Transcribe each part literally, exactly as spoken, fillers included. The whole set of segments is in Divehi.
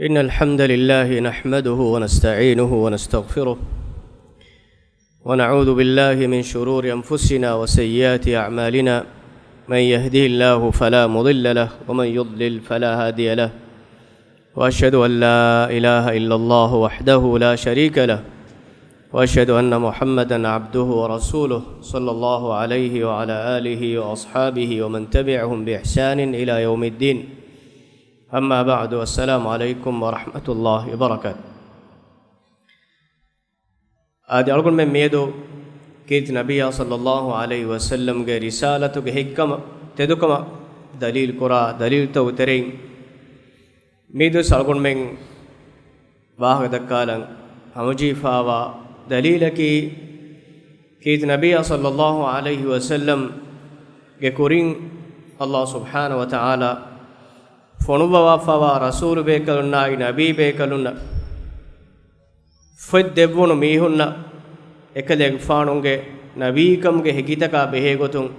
إن الحمد لله نحمده ونستعينه ونستغفره، ونعوذ بالله من شرور أنفسنا وسيئات أعمالنا، من يهده الله فلا مضل له، ومن يضلل فلا هادي له، وأشهد أن لا إله إلا الله وحده لا شريك له، وأشهد أن محمدا عبده ورسوله، صلى الله عليه وعلى آله وأصحابه ومن تبعهم بإحسان إلى يوم الدين. أما بعد، السلام عليكم ورحمة الله وبركاته. އާދެ، އަޅުގަނޑުމެން މިއަދު ކީރިތި ނަބިއްޔާ ޞައްލައްލާހު ޢަލައިހި ވަސައްލަމްގެ ރިސާލަތުގެ ހެއްކަމަށް، ތެދުކަމަށް ދަލީލު ކުރާ ދަލީލުތަކުގެ ތެރެއިން މިއަދު އަޅުގަނޑުމެން ވާހަކަ ދައްކާލަން ހަމަޖެހިފައިވާ ދަލީލަކީ، ކީރިތި ނަބިއްޔާ ޞައްލައްލާހު ޢަލައިހި ވަސައްލަމްގެ ކުރިން ﷲ ސުބްޙާނަހޫ ވަތަޢާލާ ފޮނުއްވަވާފައިވާ ރަސޫލު ބޭކަލުންނާއި ނަބީ ބޭކަލުންނަށް ފޮތް ދެއްވުނު މީހުންނަށް އެކަލޭގެފާނުގެ ނަބީކަމުގެ ހެކިތަކާ ބެހޭގޮތުން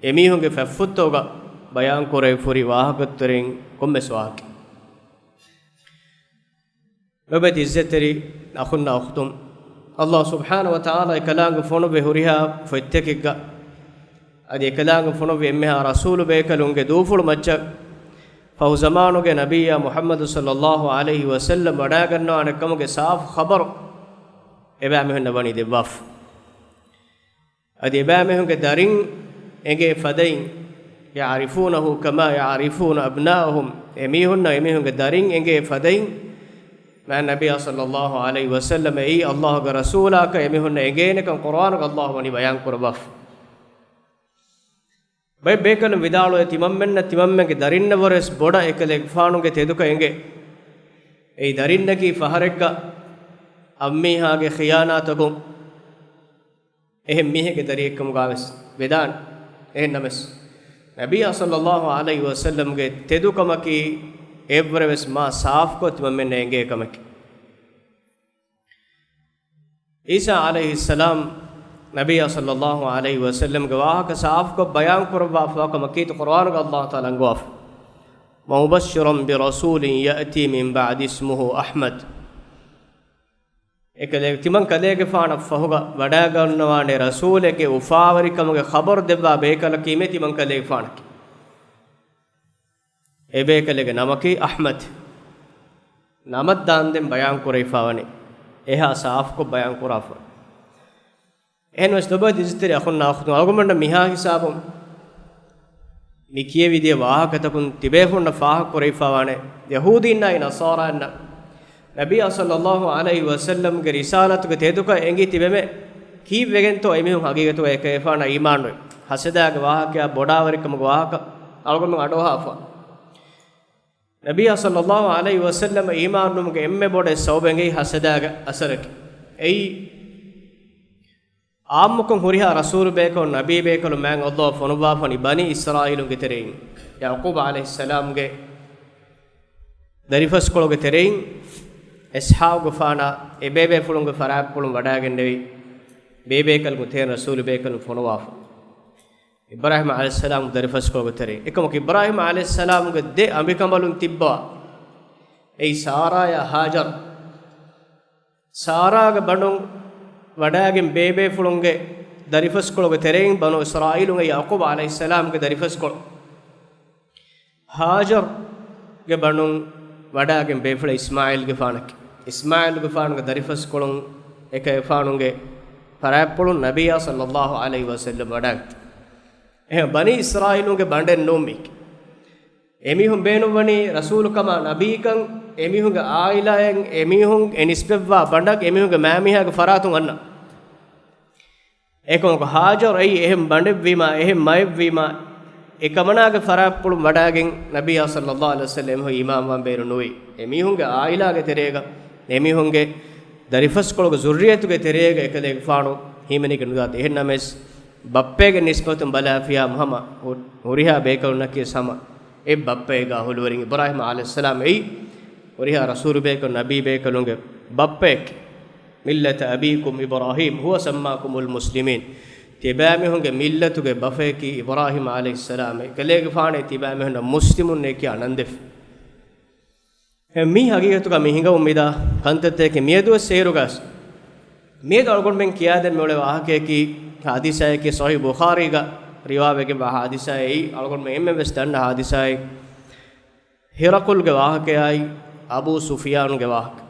އެމީހުންގެ ފަތްފުށްތަކުގަ ބަޔާންކުރެވިފަ ހުރި ވާހަކަތެރެއިން ކޮންމެސް ވާހަކައެއް. ލޮބުވެތި އިއްޒަތްތެރި އަޚުންނާ އުޚްތުން، ﷲ ސުބްޙާނަހޫ ވަތަޢާލާ އެކަލާނގެ ފޮނުއްވި ހުރިހާ ފޮތްތަކެއްގަ، އަދި އެކަލާނގެ ފޮނުއްވި އެންމެހާ ރަސޫލު ބޭކަލުންގެ ދޫފުޅު މައްޗަށް ފަހު ޒަމާނުގެ ނަބިއްޔާ މުޙައްމަދު ޞައްލައްލާހު ޢަލައިހި ވަސައްލަމް ވަޑާގަންނަވާނެ ކަމުގެ ސާފު ޚަބަރު އެބައިމީހުންނަށް ވަނީ ދެއްވާފަ. އަދި އެބައިމީހުންގެ ދަރިން އެނގޭ ފަދައިން، يعرفونه كما يعرفون أبناءهم، އެމީހުންނަށް އެމީހުންގެ ދަރިން އެނގޭ ފަދައިން، މާތް ނަބިއްޔާ ޞައްލައްލާހު ޢަލައިހި ވަސައްލަމް އެއީ ﷲގެ ރަސޫލާކަން އެމީހުންނަށް އެނގޭނެކަން ޤުރުއާނުގަ ﷲ ވަނީ ބަޔާން ކުރައްވާފަ. ބައެއް ބޭކަލުން ވިދާޅުވޭ، ތިމަންމެންނަށް ތިމަންމެންގެ ދަރިންނަށް ވުރެސް ބޮޑަށް އެކަލޭގެފާނުގެ ތެދުކަން އެނގޭ. އެއީ ދަރިންނަކީ ފަހަރެއްގަ އަންމީހާގެ ޚިޔާނާތަކުން އެހެން މީހެއްގެ ދަރިއެއްކަމުގަވެސް ވެދާނެ. އެހެން ނަމަވެސް، ނަބިއްޔާ ޞައްލައްލާހު ޢަލައިހި ވަސައްލަމްގެ ތެދުކަމަކީ އެއަށްވުރެވެސް މާ ސާފުކޮށް ތިމަންމެންނަށް އެނގޭ ކަމެކޭ. ޢީސާ ޢަލައިހިއްސަލާމް ނަބިއްޔާ ޞައްލައްލާހު ޢަލައިހި ވަސައްލަމްގެ ވާހަކަ ސާފުކޮށް ބަޔާން ކުރައްވާފަ ކަމަކީ ޤުރުއާނުގަ ﷲ ތަޢާލާ އަންގަވާފަ. ومبشرا برسول يأتي من بعدي اسمه أحمد. އެކަލޭ، ތިމަން ކަލޭގެފާނަށް ފަހުގަ ވަޑާގަންނަވާނެ ރަސޫލެއްގެ އުފާވެރިކަމުގެ ޚަބަރު ދެއްވާ ބޭކަލަކީ މޭ ތިމަން ކަލޭގެފާނަކީ. އެބޭކަލެއްގެ ނަމަކީ އަޙްމަދު. ނަމަށް ދާންދެން ބަޔާން ކުރެވިފަވަނީ އެހާ ސާފުކޮށް ބަޔާން ކުރާފަ. އެހެންވެސް ލޮބުވެތި އިއްޒަތްތެރި އަޚުންނާ އުޚްތުން، އަޅުގަނޑުމެންނަށް މިހާ ހިސާބުން މި ކިޔެވިދިޔަ ވާހަކަތަކުން ތިބޭފުޅުންނަށް ފާހަގަކުރެވިފަވާނެ، ޔަހޫދީންނާއި ނަޞާރާއިންނަށް ނަބިއްޔާ ޞައްލައްލާހު ޢަލައިހި ވަސައްލަމްގެ ރިސާލަތުގެ ތެދުކަން އެނގި ތިބެމެ، ކީއްވެގެންތޯ އެމީހުން ހަގީގަތުގަ އެކަލޭގެފާނާ އީމާންވެ؟ ހަސަދާގެ ވާހަކަޔާ ބޮޑާވެރިކަމުގެ ވާހަކަ އަޅުގަނޑުމެން އަޑުއަހާފަ. ނަބިއްޔާ ޞައްލައްލާހު ޢަލައިހި ވަސައްލަމަށް އީމާންވުމުގެ އެންމެ ބޮޑު ސަބަބެއް އެނގެއީ ހަސަދާގެ އަސަރަކީ. އެއީ އާއްމުކޮށް ހުރިހާ ރަސޫލު ބޭކަލުން، ނަބީ ބޭކަލުން މާތް ﷲ ފޮނުއްވާފަނީ ބަނީ އިސްރާއީލުންގެ ތެރެއިން، ޔަޢުޤޫބު ޢަލައިހިއްސަލާމްގެ ދަރިފަސްކޮޅުގެ ތެރެއިން، އިސްޙާޤުގެފާނާ އެބޭބޭފުޅުންގެ ފަރާތްޕުޅުން ވަޑާގެންނެވި، ބޭބޭކަލުންގެ ތެރެއިން ރަސޫލު ބޭކަލުން ފޮނުވާފަ. އިބްރާހީމް ޢަލައިހިއްސަލާމް ދަރިފަސްކޮޅުގެ ތެރެއިން. އެކަމަކު އިބްރާހީމް ޢަލައިހިއްސަލާމްގެ ދެ އަނބިކަނބަލުން ތިއްބާ. އެއީ ސާރާޔާ ހާޖަރު. ސާރާގެ ބަނޑުން ވަޑާގެން ބޭބޭފުޅުންގެ ދަރިފަސްކޮޅުގެ ތެރެއިން ބަނޫ އިސްރާއީލުން އެއީ ޔަޢުޤޫބު ޢަލައިހިއްސަލާމްގެ ދަރިފަސްކޮޅު. ހާޖަރުގެ ބަނޑުން ވަޑާގެން ބޭފުޅެއް އިސްމާޢީލްގެފާނަކީ. އިސްމާޢީލްގެފާނުގެ ދަރިފަސްކޮޅުން އެކަލޭގެފާނުގެ ފަރާތްޕުޅުން ނަބިއްޔާ ޞައްލައްލާހު ޢަލައިހި ވަސައްލަމް ވަޑާގަތީ. އެހެން ބަނީ އިސްރާއީލުންގެ ބަނޑެއް ނޫން މީކީ. އެމީހުން ބޭނުންވަނީ ރަސޫލުކަމާ ނަބީކަން، އެމީހުންގެ ޢާއިލާއެއް، އެމީހުން އެ ނިސްބަތްވާ ބަނޑަށް އެމީހުންގެ މައިމީހާގެ ފަރާތުން އަންނަ. އެކަމަކު ހާޖަރު އެއީ އެހެން ބަނޑެއްވީމާ، އެހެން މައެއްވީމާ، އެކަމަނާގެ ފަރާތްޕުޅުން ވަޑާގެން ނަބިއްޔާ ޞައްލައްލާހު ޢަލައިހި ވަސައްލަމް އެމީހުން އީމާންވާން ބޭނުން ނުވި. އެމީހުންގެ ޢާއިލާގެ ތެރޭގަ، އެމީހުންގެ ދަރިފަސްކޮޅުގެ ޒުއްރިއްޔަތުގެ ތެރޭގަ އެކަލޭގެފާނު ހިމެނިގެން ނުދާތީ. އެހެން ނަމަވެސް، ބައްޕައިގެ ނިސްބަތުން ބަލާފިޔާ ހަމަ، ހު-، ހުރިހާ ބޭކަލުންނަކީ ހަމަ އެއް ބައްޕައެއްގާ ހުޅުވެރިން. އިބްރާހީމް ޢަލައިހިއްސަލާމް އެއީ ހުރިހާ ރަސޫލު ބޭކަލުން، ނަބީ ބޭކަލުންގެ ބައްޕައެކޭ. ملة أبيكم إبراهيم هو سماكم المسلمين. ތިބާމީހުންގެ މިއްލަތުގެ ބަފަޔަކީ އިބްރާހީމް ޢަލައިހިއްސަލާމޭ. އެކަލޭގެފާނޭ ތިބާމީހުންނަށް މުސްލިމުންނޭ ކިޔާ ނަން ދެއްވި. މި ހަގީގަތުގަ މި ހިނގަމުން މިދާ ކަންތައްތަކެއް މިއަދުވެސް ސޭރުގަސް މިއަދު އަޅުގަނޑުމެން ކިޔާދެން މިއުޅޭ ވާހަކަޔަކީ ހާދިސާއަކީ ޞަޙީޙު ބުޚާރީގަ ރިވާވެގެންވާ ހާދިސާއެއް، އަޅުގަނޑުމެން އެންމެން ވެސް ދަންނަ ހާދިސާއެއް. ހިރަޤުލްގެ ވާހަކަޔާއި އަބޫ ސުފިޔާނުގެ ވާހަކަ.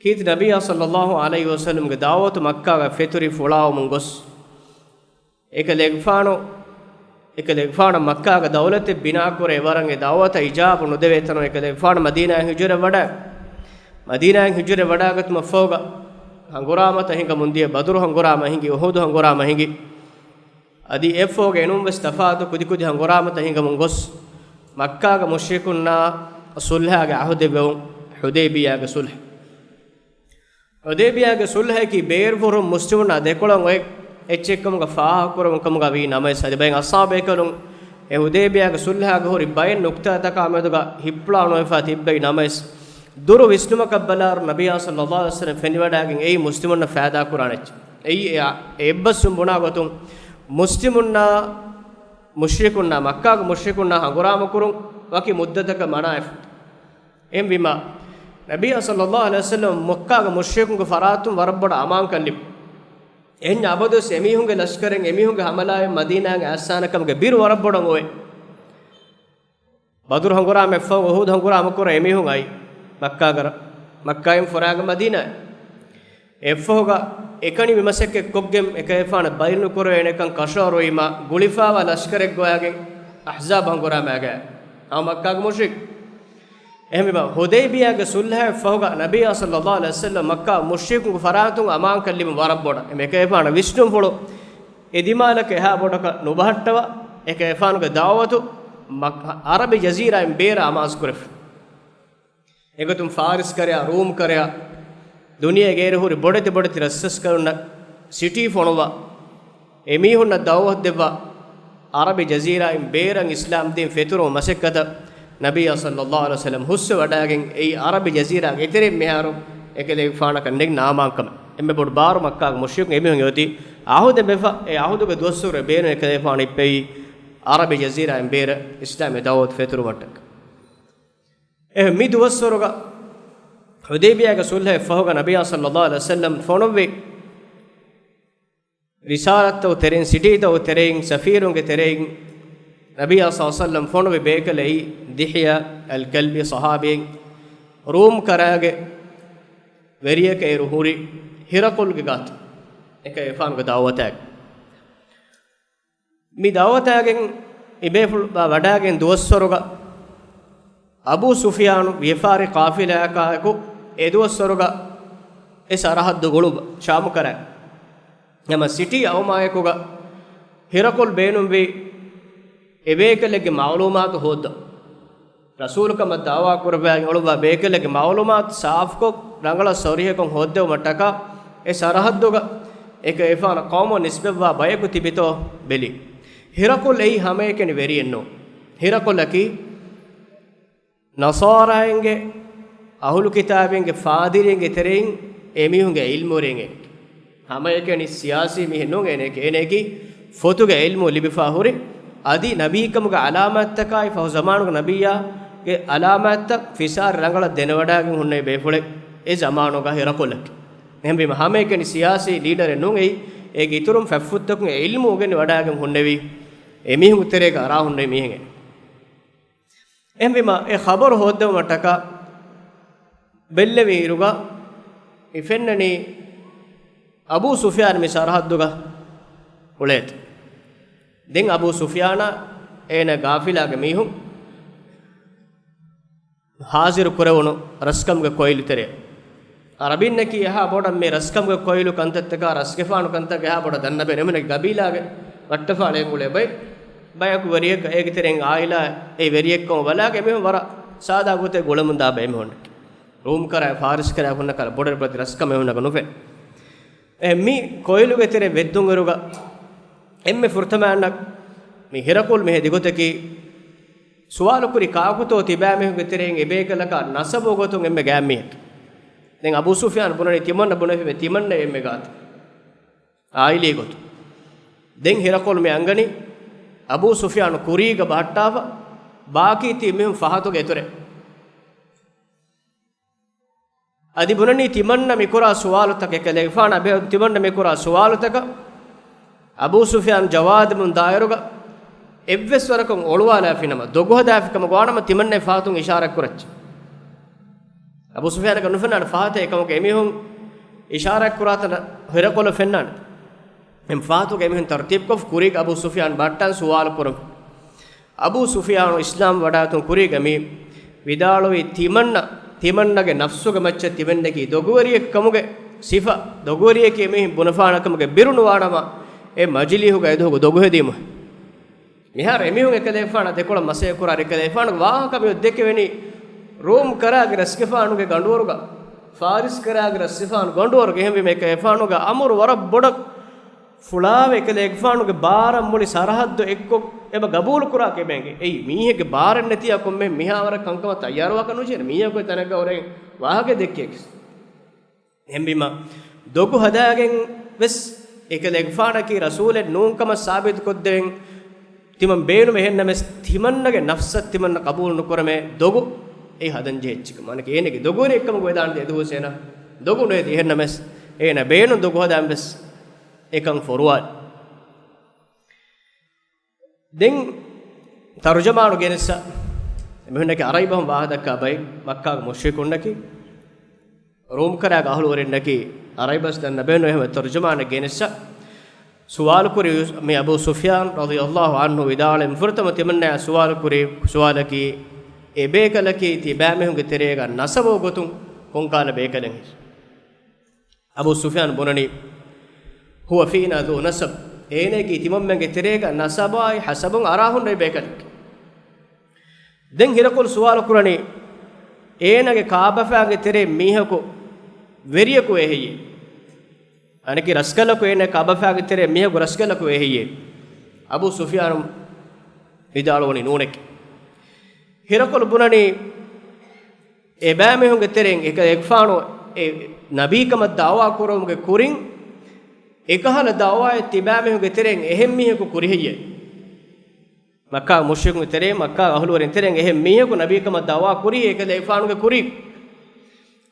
ކީރިތި ނަބިއްޔާ ޞައްލައްލާހު ޢަލައިހި ވަސައްލަމްގެ ދަޢުވަތު މައްކާގަ ފެތުރި ފުޅާވަމުން ގޮސް، އެކަލޭގެފާނު، އެކަލޭގެފާނަށް މައްކާގަ ދައުލަތެއް ބިނާކުރޭ ވަރަށް އެ ދަޢުވަތަށް އިޖާބަ ނުދެވޭ ތަނުން އެކަލޭގެފާނު މަދީނާއަށް ހިޖުރަ ވަޑާ، މަދީނާއަށް ހިޖުރަ ވަޑާގަތުމަށްފަހުގަ ހަނގުރާމަތައް ހިނގަމުން ދިޔަ، ބަދުރު ހަނގުރާމަ ހިނގި، އުޙުދު ހަނގުރާމަ ހިނގި. އަދި އެއަށްފަހުގަ އެނޫންވެސް ތަފާތު ކުދިކުދި ހަނގުރާމަތައް ހިނގަމުން ގޮސް، މައްކާގެ މުޝްރިކުންނާ ޞުލްޙާގެ ޢަހުދެއް ވެވުން، ޙުދައިބިއްޔާގެ ޞުލްޙު. ޙުދައިބިއްޔާގެ ޞުލްޙައަކީ ބޭރުފުށުން މުސްލިމުންނާ ދެކޮޅަށް އޮތް އެއްޗެއްކަމުގަ ފާހަގަކުރެވުނު ކަމުގަ ވީ ނަމަވެސް، އަދި ބައެއް އަޞްޙާބުބޭކަލުން އެ ޙުދައިބިއްޔާގެ ޞުލްޙާގަ ހުރި ބައެއް ނުކްތާތަކާ މެދުގަ ހިއްޕުޅާ ނުވެފާ ތިއްބައި ނަމަވެސް، ދުރު ވިސްނުމަކަށް ބަލާއިރު ނަބިއްޔާ ޞައްލައްލާހު ޢަލައިހި ވަސައްލަމް ފެނިވަޑާގެން އެއީ މުސްލިމުންނަށް ފައިދާކުރާނެ އެއްޗެއް. އެއީ އެ އެއްބަސްވުން ބުނާ ގޮތުން މުސްލިމުންނާ މުޝްރިކުންނާ، މައްކާގެ މުޝްރިކުންނާ ހަނގުރާމަކުރުން ވަކި މުއްދަތަކަށް މަނާވެފަ. އެހެންވީމާ، ނަބިއްޔާ ޞައްލައްލާހު ޢަލައިހި ވަސައްލަމް މައްކާގެ މުޝްރިކުންގެ ފަރާތުން ވަރަށް ބޮޑަށް އަމާންކަން ލިބި. އެހެން އަބަދުވެސް އެމީހުންގެ ލަޝްކަރެއް އެމީހުންގެ ހަމަލާއެއް މަދީނާއަށް އައްސާނެ ކަމުގެ ބިރު ވަރަށް ބޮޑަށް އޮވޭ. ބަދުރު ހަނގުރާމައަށްފަހު އުޙުދު ހަނގުރާމަކުރަން އެމީހުން އައި މައްކާގަ، މައްކާއިން ފުރާގެ މަދީނާއަށް. އެއަށްފަހުގަ އެކަނި މި މަސައްކަތް ކޮށްގެން އެކަލޭގެފާނަށް ބަލިނުކުރެވޭނެކަން ކަށަވަރުވީމާ، ގުޅިފާވާ ލަޝްކަރެއް ގޮވާގެން އަޙްޒާބު ހަނގުރާމައިގައި ހަމަ މައްކާގެ މުޝްރިކު. އެހެންވީމާ، ޙުދައިބިއްޔާގެ ޞުލްޙައަށްފަހުގަ ނަބިއްޔާ ޞައްލައްލާހު ޢަލައިހި ވަސައްލަމް މައްކާ މުޝްރިކުންގެ ފަރާތުން އަމާންކަން ލިބުން ވަރަށް ބޮޑަށް. އެމެ އެކަލޭގެފާނަށް ވިސްނުންފުޅު އެ ދިމާލަކަށް އެހާ ބޮޑަކަށް ނުބަހައްޓަވާ، އެކަލޭގެފާނުގެ ދަޢުވަތު މައް-، ޢަރަބި ޖަޒީރާއިން ބޭރަށް އަމާޒުކުރެފަ. އެގޮތުން ފާރިސް ކަރަޔާ، ރޫމް ކަރަޔާ، ދުނިޔޭގެ އޭރު ހުރި ބޮޑެތި ބޮޑެތި ރަސްރަސްކަލުންނަށް ސިޓީ ފޮނުވާ، އެމީހުންނަށް ދަޢުވަތު ދެއްވާ، ޢަރަބި ޖަޒީރާއިން ބޭރަށް އިސްލާމް ދީން ފެތުރުމުގެ މަސައްކަތަށް ނަބިއްޔާ ޞައްލައްލާހު ޢަލައިހި ވަސައްލަމް ހުސްވެ ވަޑާގެން އެއީ ޢަރަބި ޖަޒީރާގެ އެތެރެއިން މިހާރު އެކަލޭގެފާނަކަށް ނެތް ނާމާންކަމެއް. އެންމެ ބޮޑު ބާރު މައްކާގެ މުޝްރިކުން އެމީހުން އޮތީ ޢަހުދެއް ވެފަ، އެ ޢަހުދުގެ ދުވަސްވަރު ބޭނުން އެކަލޭގެފާނު އިއްބެވީ ޢަރަބި ޖަޒީރާއިން ބޭރަށް އިސްލާމީ ދަޢުވަތު ފެތުރުވަންޓަކަ. އެ މި ދުވަސްވަރުގަ ޙުދައިބިއްޔާގެ ޞުލްޙައަށްފަހުގަ ނަބިއްޔާ ޞައްލައްލާހު ޢަލައިހި ވަސައްލަމް ފޮނުއްވި ރިސާލަތްތައް ތެރެއިން، ސިޓީތައް ތެރެއިން، ސަފީރުންގެ ތެރެއިން ނަބިއްޔާ ޞައްލައްލާހު ޢަލައިހި ވަސައްލަމް ފޮނުވި ބޭކަލެއް ދިޙްޔާ އަލް ކަލްބީ ޞަޙާބީން ރޫމް ކަރާގެ ވެރިޔަކަށް އޭރު ހުރި ހިރަޤުލްގެ ގާތު އެކަލޭގެފާނުގެ ދަޢުވަތާގެ. މި ދަޢުވަތާގެން އިބޭފުޅު ވަޑާގެން ދުވަސްވަރުގަ އަބޫ ސުފިޔާނު ވިޔަފާރި ޤާފިލާއަކާއެކު އެ ދުވަސްވަރުގަ އެ ސަރަޙައްދު ގުޅުއްވަ ޝާމުކަރައި. ހަމަ ސިޓީ އައުމާއެކުގަ ހިރަޤުލް ބޭނުންވީ އެބޭކަލެއްގެ މަޢުލޫމާތު ހޯއްދަ. ރަސޫލުކަމަށް ދަޢުވާ ކުރައްވާ އޮޅުއްވާ ބޭކަލެއްގެ މަޢުލޫމާތު ސާފުކޮށް، ރަނގަޅަށް ޞަރީޙަކޮށް ހޯއްދެވުމަށްޓަކާ، އެ ސަރަޙައްދުގަ އެކަލޭގެފާނަށް ޤައުމު ނިސްބަތްވާ ބަޔަކު ތިބިތޯ ބެލި. ހިރަޤުލް އެއީ ހަމައެކަނި ވެރިއެއް ނޫން. ހިރަޤުލަކީ ނަޞާރާއިންގެ އަހުލު ކިތާބީންގެ ފާދިރީންގެ ތެރެއިން އެމީހުންގެ ޢިލްމުވެރިން އޭނަ. ހަމައެކަނި ސިޔާސީ މީހެއް ނޫން އޭނައަކީ. އޭނައަކީ ފޮތުގެ ޢިލްމު ލިބިފާ ހުރި، އަދި ނަބީކަމުގެ ޢަލާމާތްތަކާއި ފަހު ޒަމާނުގެ ނަބިއްޔާގެ ޢަލާމާތްތައް ފިސާރި ރަނގަޅަށް ދެނެވަޑާގެން ހުންނެވި ބޭފުޅެއް އެ ޒަމާނުގަ ހިރަޤުލަކީ. އެހެންވީމަ ހަމައެކަނި ސިޔާސީ ލީޑަރެއް ނޫން އެއީ. އޭގެ އިތުރުން ފަތްފުށްތަކުން އެ ޢިލްމު އުގެނިވަޑާގެން ހުންނެވި އެމީހުންގެ ތެރޭގަ އަރާ ހުންނެވި މީހެއް. އެހެންވީމަ، އެ ޚަބަރު ހޯއްދެވުމަށްޓަކާ ބެއްލެވި އިރުގަ މި ފެންނަނީ އަބޫ ސުފްޔާން މި ސަރަޙައްދުގަ އުޅޭތޯ. ދެން އަބޫ ސުފްޔާނާ އޭނަ ގާފިލާގެ މީހުން ހާޒިރު ކުރެވުނު ރަސްކަމުގެ ކޮއިލު ތެރެއަށް. އަރަބިންނަކީ އެހާ ބޮޑަށް މި ރަސްކަމުގެ ކޮއިލު ކަންތައްތަކާ، ރަސްގެފާނު ކަންތައް އެހާ ބޮޑަށް ދަންނަ ބޭނުމެއް ނެތް. ގަބީލާގެ ރައްޓަފާޅައިން އުޅޭ ބައެއް، ބަޔަކު ވެރިއެއްގަ އޭގެ ތެރެއިން އާއިލާ އެ ވެރިއެއްކަމަށް ބަލާގެ އެމީހުން ވަރަށް ސާދާ ގޮތެއް ގުޅެމުންދާ ބައެއް މީހުންނެއް. ރޫމް ކަރާ، ފާރިސް ކަރާ ހުންނަ ކަލަ ބޮޑެތި ބޮޑެތި ރަސްކަމެއް ހުންނަކަ ނުފެން. އެ މި ކޮއިލުގެ ތެރެ ވެއްދުން އިރުގަ އެންމެ ފުރަތަމަ އަންނަ މި ހިރަޤުލް މި ހެދި ގޮތަކީ، ސުވާލުކުރި ކާކުތޯ ތިބާމީހުންގެ ތެރެއިން އެބޭކަލަކާ ނަސަބު ގޮތުން އެންމެ ގާތްމީހެއް. ދެން އަބޫ ސުފްޔާން ބުނަނީ ތިމަންނަ ބުނެފީމޭ ތިމަންނަ އެންމެ ގާތަށް އާއިލީ ގޮތުން. ދެން ހިރަޤުލް މި އަންގަނީ އަބޫ ސުފްޔާން ކުރީގަ ބަހައްޓާފަ ބާކީ ތިބި މީހުން ފަހަތުގެ އިތުރެއް. އަދި ބުނަނީ ތިމަންނަ މިކުރާ ސުވާލުތަކެއް، އެކަލޭގެފާނަށް ބެ-، ތިމަންނަ މިކުރާ ސުވާލުތަކަށް އަބޫ ސުފިޔާން ޖަވާދު ދިނުމުން ދާއިރުގަ އެއްވެސް ވަރަކަށް އޮޅުވާލާފިނަމަ، ދޮގު ހަދާފި ކަމަށް ވާނަމަ ތިމަންނަ ފަހަތުން އިޝާރާތް ކުރައްޗޭ. އަބޫ ސުފިޔާނަކަށް ނުފެންނާނެ ފަހަތަށް އެކަމަކު އެމީހުން އިޝާރާތް ކުރާތަނަށް ހިރަކޮޅު ފެންނާނެ. އެ ފަހަތުގަ އެމީހުން ތަރުތީބުކޮށް ކުރީގަ އަބޫ ސުފިޔާން ބައްޓަން ސުވާލު ކުރަން. އަބޫ ސުފިޔާނު އިސްލާމް ވަޑާތުން ކުރީގަ މި ވިދާޅުވީ ތިމަންނަ، ތިމަންނަގެ ނަފްސުގެ މައްޗަށް ތިމަންނަކީ ދޮގުވެރިއެއް ކަމުގެ ސިފަ، ދޮގުވެރިއެކޭ މިހެން ބުނެފާނެ ކަމުގެ ބިރު ނުވާނަމަ، އެ މަޖިލީހުގަ އެދުވަހު ދޮގު ހެދީމު. މިހާރު އެމީހުން އެކަލޭގެފާނަށް ދެކޮޅަށް މަސައްކަތް ކުރާ އެކަލޭގެފާނުގެ ވާހަކަ މިއޮތް ދެކެވެނީ ރޫމް ކަރާގެ ރަސްގެފާނުގެ ގަނޑުވަރުގަ، ފާރިސް ކަރާގެ ރަސްގެފާނު ގަނޑުވަރުގެ. އެހެންވީމަ އެކަލޭގެފާނުގެ އަމުރު ވަރަށް ބޮޑަށް ފުޅާވެ އެކަލޭގެފާނުގެ ބާރަށް މުޅި ސަރަހައްދު އެއްކޮށް އެބަ ގަބޫލު ކުރާކަށް އެބަ އެނގޭ. އެއީ މީހެއްގެ ބާރެއް ނެތިއްޔާ ކޮންމެ މިހާވަރަށް ކަންކަމަށް ތައްޔާރުވާކަށް ނުޖެހޭނެ. މީހަކު ތަނެއްގަ ހުރެ ވާހަކަ ދެއްކޭކިސް. އެހެންވީމަ، ދޮގު ހަދާގެން ވެސް އެކަލޭގެފާނަކީ ރަސޫލެއް ނޫން ކަމަށް ސާބިތުކޮށްދެވެން ތިމަން ބޭނުމެއް. އެހެންނަމަވެސް، ތިމަންނަގެ ނަފްސަށް ތިމަންނަ ޤަބޫލު ނުކުރަމޭ ދޮގު އެ ހަދަން ޖެހިއްޗިކަމަށް. އަނެކެ އޭނަގެ ދޮގުވެރިއެއްކަމަށް ވެދާނެ އެދުވަސް އޭނަ ދޮގު ނުހެދި. އެހެންނަމަވެސް، އޭނަ ބޭނުން ދޮގު ހަދާން ވެސް އެކަން ފޮރުވާލި. ދެން ތަރުޖަމާނު ގެނެއްސަ، މިހުންނަކީ އަރަބިބަހުން ވާހަކަ ދައްކާ ބައެއް، މައްކާގެ މުޝްރިކުންނަކީ ރޫމްކަރާގެ އަހުލުވެރިންނަކީ އަރަބިބަސް ދަންނަ ބޭނު. އެހެންވެ ތަރުޖަމާނަށް ގެނެއްސަ ސުވާލު ކުރި މި އަބޫ ސުފްޔާން ރަޟިޔަﷲ ޢަންހު ވިދާޅުވި ފުރަތަމަ ތިމަންނަޔާ ސުވާލު ކުރި ސުވާލަކީ، އެ ބޭކަލަކީ ތިބާމީހުންގެ ތެރޭގަ ނަސަބު ގޮތުން ކޮންކަހަލަ ބޭކަލެއް؟ އަބޫ ސުފްޔާން ބުނަނީ، ހުވަ ފީނާ ޛޫ ނަސަބް، އޭނައަކީ ތިމަންމެންގެ ތެރޭގަ ނަސަބާއި ޙަސަބުން އަރާ ހުންނެވި ބޭކަލެކޭ. ދެން ހިރަކުލް ސުވާލު ކުރަނީ، އޭނަގެ ކާބަފާގެ ތެރޭ މީހަކު ވެރިޔަކު ވޭ ހެއްޔޭ؟ އަނެކި ރަސްކަލަކު އޭނަ ކާބަފާގެ ތެރޭ މީހަކު ރަސްކަލަކު ވޭ ހެއްޔޭ؟ އަބޫ ސުފްޔާނު ވިދާޅުވަނީ ނޫނެކޭ. ހިރަކުލް ބުނަނީ، އެބައިމީހުންގެ ތެރެއިން އެކަލޭގެފާނު އެ ނަބީކަމަށް ދަޢުވާ ކުރުމުގެ ކުރިން، އެކަހަލަ ދަޢުވާއެއް ތިބާމީހުންގެ ތެރެއިން އެހެން މީހަކު ކުރި ހެއްޔޭ؟ މައްކާ މުޝްރިކުންގެ ތެރެއިން، މައްކާ އަހުލުވެރިން ތެރެއިން އެހެން މީހަކު ނަބީކަމަށް ދަޢުވާ ކުރީ އެކަލޭގެފާނުގެ ކުރިން؟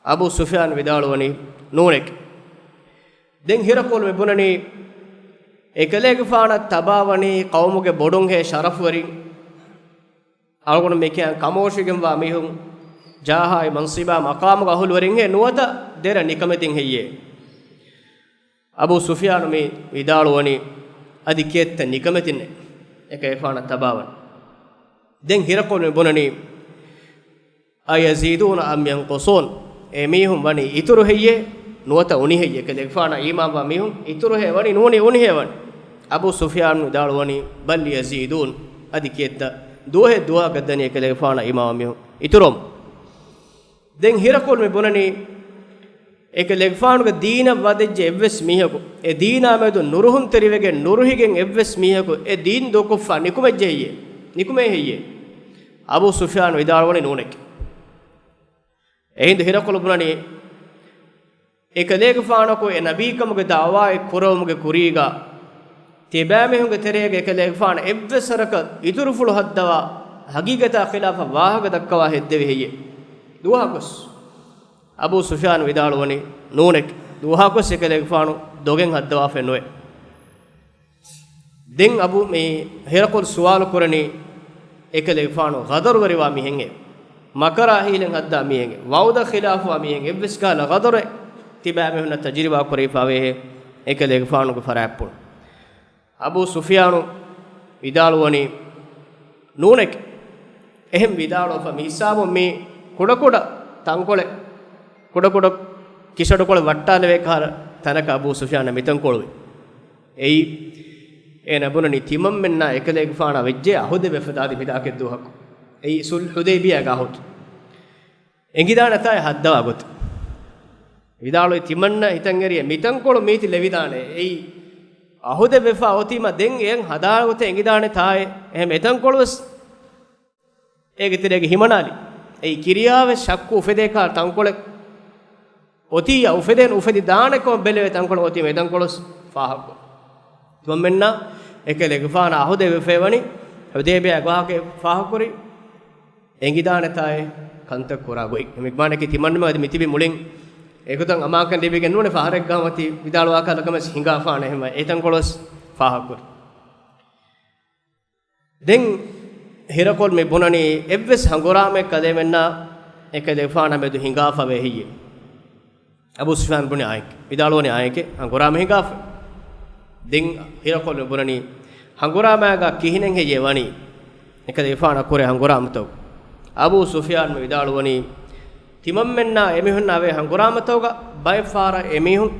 އަބޫ ސުފްޔާން ވިދާޅުވަނީ ނޫނެކޭ. ދެން ހިރަކުލް މި ބުނަނީ، އެކަލޭގެފާނަށް ތަބާވަނީ ޤައުމުގެ ބޮޑުންހޭ ޝަރަފުވެރިން، އަޅުގަނޑު މި ކިޔާ ކަމޯށިގެންވާ މީހުން، ޖާހާއި މަންސިބާ މަޤާމުގެ އަހުލުވެރިންހޭ ނުވަތަ ދެރަ ނިކަމެތިން ހެއްޔޭ؟ އަބޫ ސުފްޔާނު މި ވިދާޅުވަނީ އަދި ކިއެއްތަ ނިކަމެތިންނޭ އެކަލޭގެފާނަށް ތަބާވަނީ. ދެން ހިރަކުލް މި ބުނަނީ، أيزيدون أم ينقصون؟ އެ މީހުން ވަނީ އިތުރު ހެއްޔޭ ނުވަތަ އުނި ހެއްޔޭ؟ އެކަލޭގެފާނަށް އީމާންވާ މީހުން އިތުރު ހޭ ވަނީ ނޫނީ އުނި ހޭ ވަނީ؟ އަބޫ ސުފްޔާނު ވިދާޅުވަނީ، بل يزيدون، އަދި ކިއެއްތަ ދުވަހެއް ދުވަހަކަށް ދަނީ އެކަލޭގެފާނަށް އީމާންވާ މީހުން އިތުރުވަމުން. ދެން ހިރަކުލް މި ބުނަނީ، އެކަލޭގެފާނުގެ ދީނަށް ވަދެއްޖެ އެއްވެސް މީހަކު، އެ ދީނާ މެދު ނުރުހުންތެރިވެގެން ނުރުހިގެން އެއްވެސް މީހަކު އެ ދީން ދޫކޮށްފަ ނިކުމެއްޖެ ހެއްޔޭ؟ ނިކުމޭ ހެއްޔޭ؟ އަބޫ ސުފްޔާނު ވިދާޅުވަނީ ނޫނެކޭ. އެހިނދު ހިރަކުލު ބުނަނީ، އެކަލޭގެފާނަކު އެ ނަބީކަމުގެ ދަޢުވާއެއް ކުރެވުމުގެ ކުރީގަ، ތިބާމީހުންގެ ތެރޭގަ އެކަލޭގެފާނަށް އެއްވެސް ވަރަކަށް އިތުރުފުޅު ހައްދަވާ ހަގީގަތާ ޚިލާފަށް ވާހަކަ ދައްކަވާ ހެއްދެވި ހެއްޔޭ؟ ދުވަހަކުވެސް. އަބޫ ސުފްޔާނު ވިދާޅުވަނީ ނޫނެކޭ. ދުވަހަކުވެސް އެކަލޭގެފާނު ދޮގެއް ހައްދަވާފައެއް ނުވޭ. ދެން އަބޫ މި ހިރަކުލް ސުވާލު ކުރަނީ، އެކަލޭގެފާނު ޣަދަރުވެރިވާ މީހެއްހޭ، މަކަރާ ހީލަތް ހައްދާ މީހެއްހޭ، ވަޢުދަށް ޚިލާފުވާ މީހެއްހޭ، އެއްވެސް ކަހަލަ ޣަދަރެއް ތިބާމީހުންނަށް ތަޖުރިބާ ކުރެވިފާވޭހޭ އެކަލޭގެފާނުގެ ފަރާތްޕުޅު. އަބޫ ސުފްޔާނު ވިދާޅުވަނީ ނޫނެކޭ. އެހެން ވިދާޅުވެފަ މި ހިސާބުން މީ ކުޑަކުޑަ ތަންކޮޅެއް، ކުޑަކުޑަ ކިސަޑުކޮޅެއް ވައްޓާލެވޭ ކަހަލަ ތަނަކަށް އަބޫ ސުފްޔާނަށް މިތަންކޮޅުވި. އެއީ، އޭނަ ބުނަނީ ތިމަންމެންނާ އެކަލޭގެފާނާ ވެއްޖެ އަހުދެއްވެފަ ދާދި މިދާކެއް ދުވަހަކު. އެއީ ޞުލްޙު ޙުދައިބިޔާގެ އަހުދު. އެނގިދާނެތާއޭ ހައްދަވާ ގޮތަށް. ވިދާޅުވި ތިމަންނަ ހިތަށް އެރިޔަ މިތަންކޮޅު މީތި ލެވިދާނެ. އެއީ އަހުދެއްވެފާ އޮތީމަ ދެން އެއަށް ހަދާ ގޮތަށް އެނގިދާނެތާއޭ. އެހެން އެތަންކޮޅުވެސް އޭގެ ތެރޭގަ ހިމަނާލި. އެއީ ކިރިޔާވެސް ޝައްކު އުފެދޭ ކަހަލަ ތަންކޮޅެއް އޮތިއްޔާ އުފެދޭން އުފެދިދާނެކަމަށް ބެލެވޭ ތަންކޮޅެއް އޮތީމަ އެތަންކޮޅުވެސް ފާހަގަކޮށް. ތިމަންމެންނާ އެކަލޭގެފާނާ އަހުދެއްވެފައިވަނީ ޙުދައިބިޔާ ގޮހާގެ ފާހަގަކުރި އެނގިދާނެތާއޭ ކަންތައް ކުރާ ގޮތް. މި މާނައަކީ ތިމަންމެން އަދި މިތިބި މުޅިން އެގޮތަށް އަމާކަން ލިބިގެން ނޫނޭ، ފަހަރެއްގަ މަތި ވިދާޅުވާ ކަހަލަ ކަމެއް ހިނގާފާނެ ހެމަ އެތަންކޮޅުވެސް ފާހަގަކުރި. ދެން ހިރަކުލް މި ބުނަނީ އެއްވެސް ހަނގުރާމައެއް ކަލޭމެންނާ އެކަލޭގެފާނާ މެދު ހިނގާފަވޭ ހެއްޔޭ؟ އަބޫ ސުފްޔާން ބުނި އާނއެކޭ، ވިދާޅުވަނީ އާނއެކޭ، ހަނގުރާމަ ހިނގާފަ. ދެން ހިރަކުލް މި ބުނަނީ ހަނގުރާމައިގަ ކިހިނެއް ހެއްޔޭ ވަނީ؟ އެކަލޭގެފާނާ ކުރެ ހަނގުރާމަތައް. އަބޫ ސުފްޔާން މި ވިދާޅުވަނީ، ތިމަންމެންނާ އެމީހުންނާ ވޭ ހަނގުރާމަތަކުގަ ބައެއް ފަހަރަށް އެމީހުން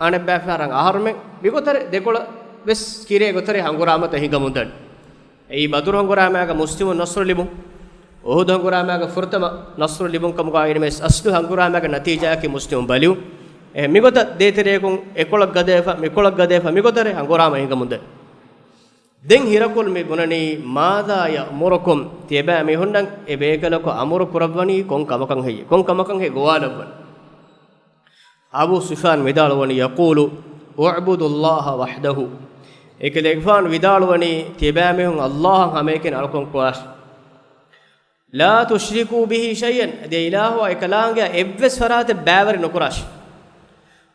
އަނެއްބައި ފަހަރަށް އަހަރުމެން މިގޮތަށް ދެކޮޅަށް ވެސް ކިރޭ ގޮތަށް ހަނގުރާމަތައް ހިނގަމުންދަނީ. އެއީ ބަދުރު ހަނގުރާމައިގަ މުސްލިމުން ނަޞްރު ލިބުން، އުޙުދު ހަނގުރާމައިގަ ފުރަތަމަ ނަޞްރު ލިބުން ކަމުގައި ނަމަވެސް އަސްލު ހަނގުރާމައިގެ ނަތީޖާއަކީ މުސްލިމުން ބަލިވުން. އެހެން މިގޮތަށް ދޭތެރެއަކުން އެކޮޅަށް ގަދަވެފަ، މިކޮޅަށް ގަދަވެފަ، މިގޮތަށް ހަނގުރާމަ ހިނގަމުންދަނީ. ދެން ހިރަކުލް މި ބުނަނީ، ماذا يأمركم؟ ތިޔަބައިމީހުންނަށް އެބޭކަލަކު އަމުރު ކުރައްވަނީ ކޮން ކަމަކަށް ހެއްޔޭ؟ ކޮން ކަމަކަށް ހެއްޔޭ ގޮވާލައްވަނީ؟ އަބޫ ސުފްޔާން ވިދާޅުވަނީ، يقول اعبدوا الله وحده. އެކަލޭގެފާނު ވިދާޅުވަނީ، ތިޔަބައިމީހުން ﷲ އަށް ހަމައެކަނި އަޅުކަން ކުރާށި. لا تشركوا به شيئا، އަދި އެ އިލާހުއާ އެކަލާނގެއާ އެއްވެސް ފަރާތެއް ބައިވެރި ނުކުރާށި.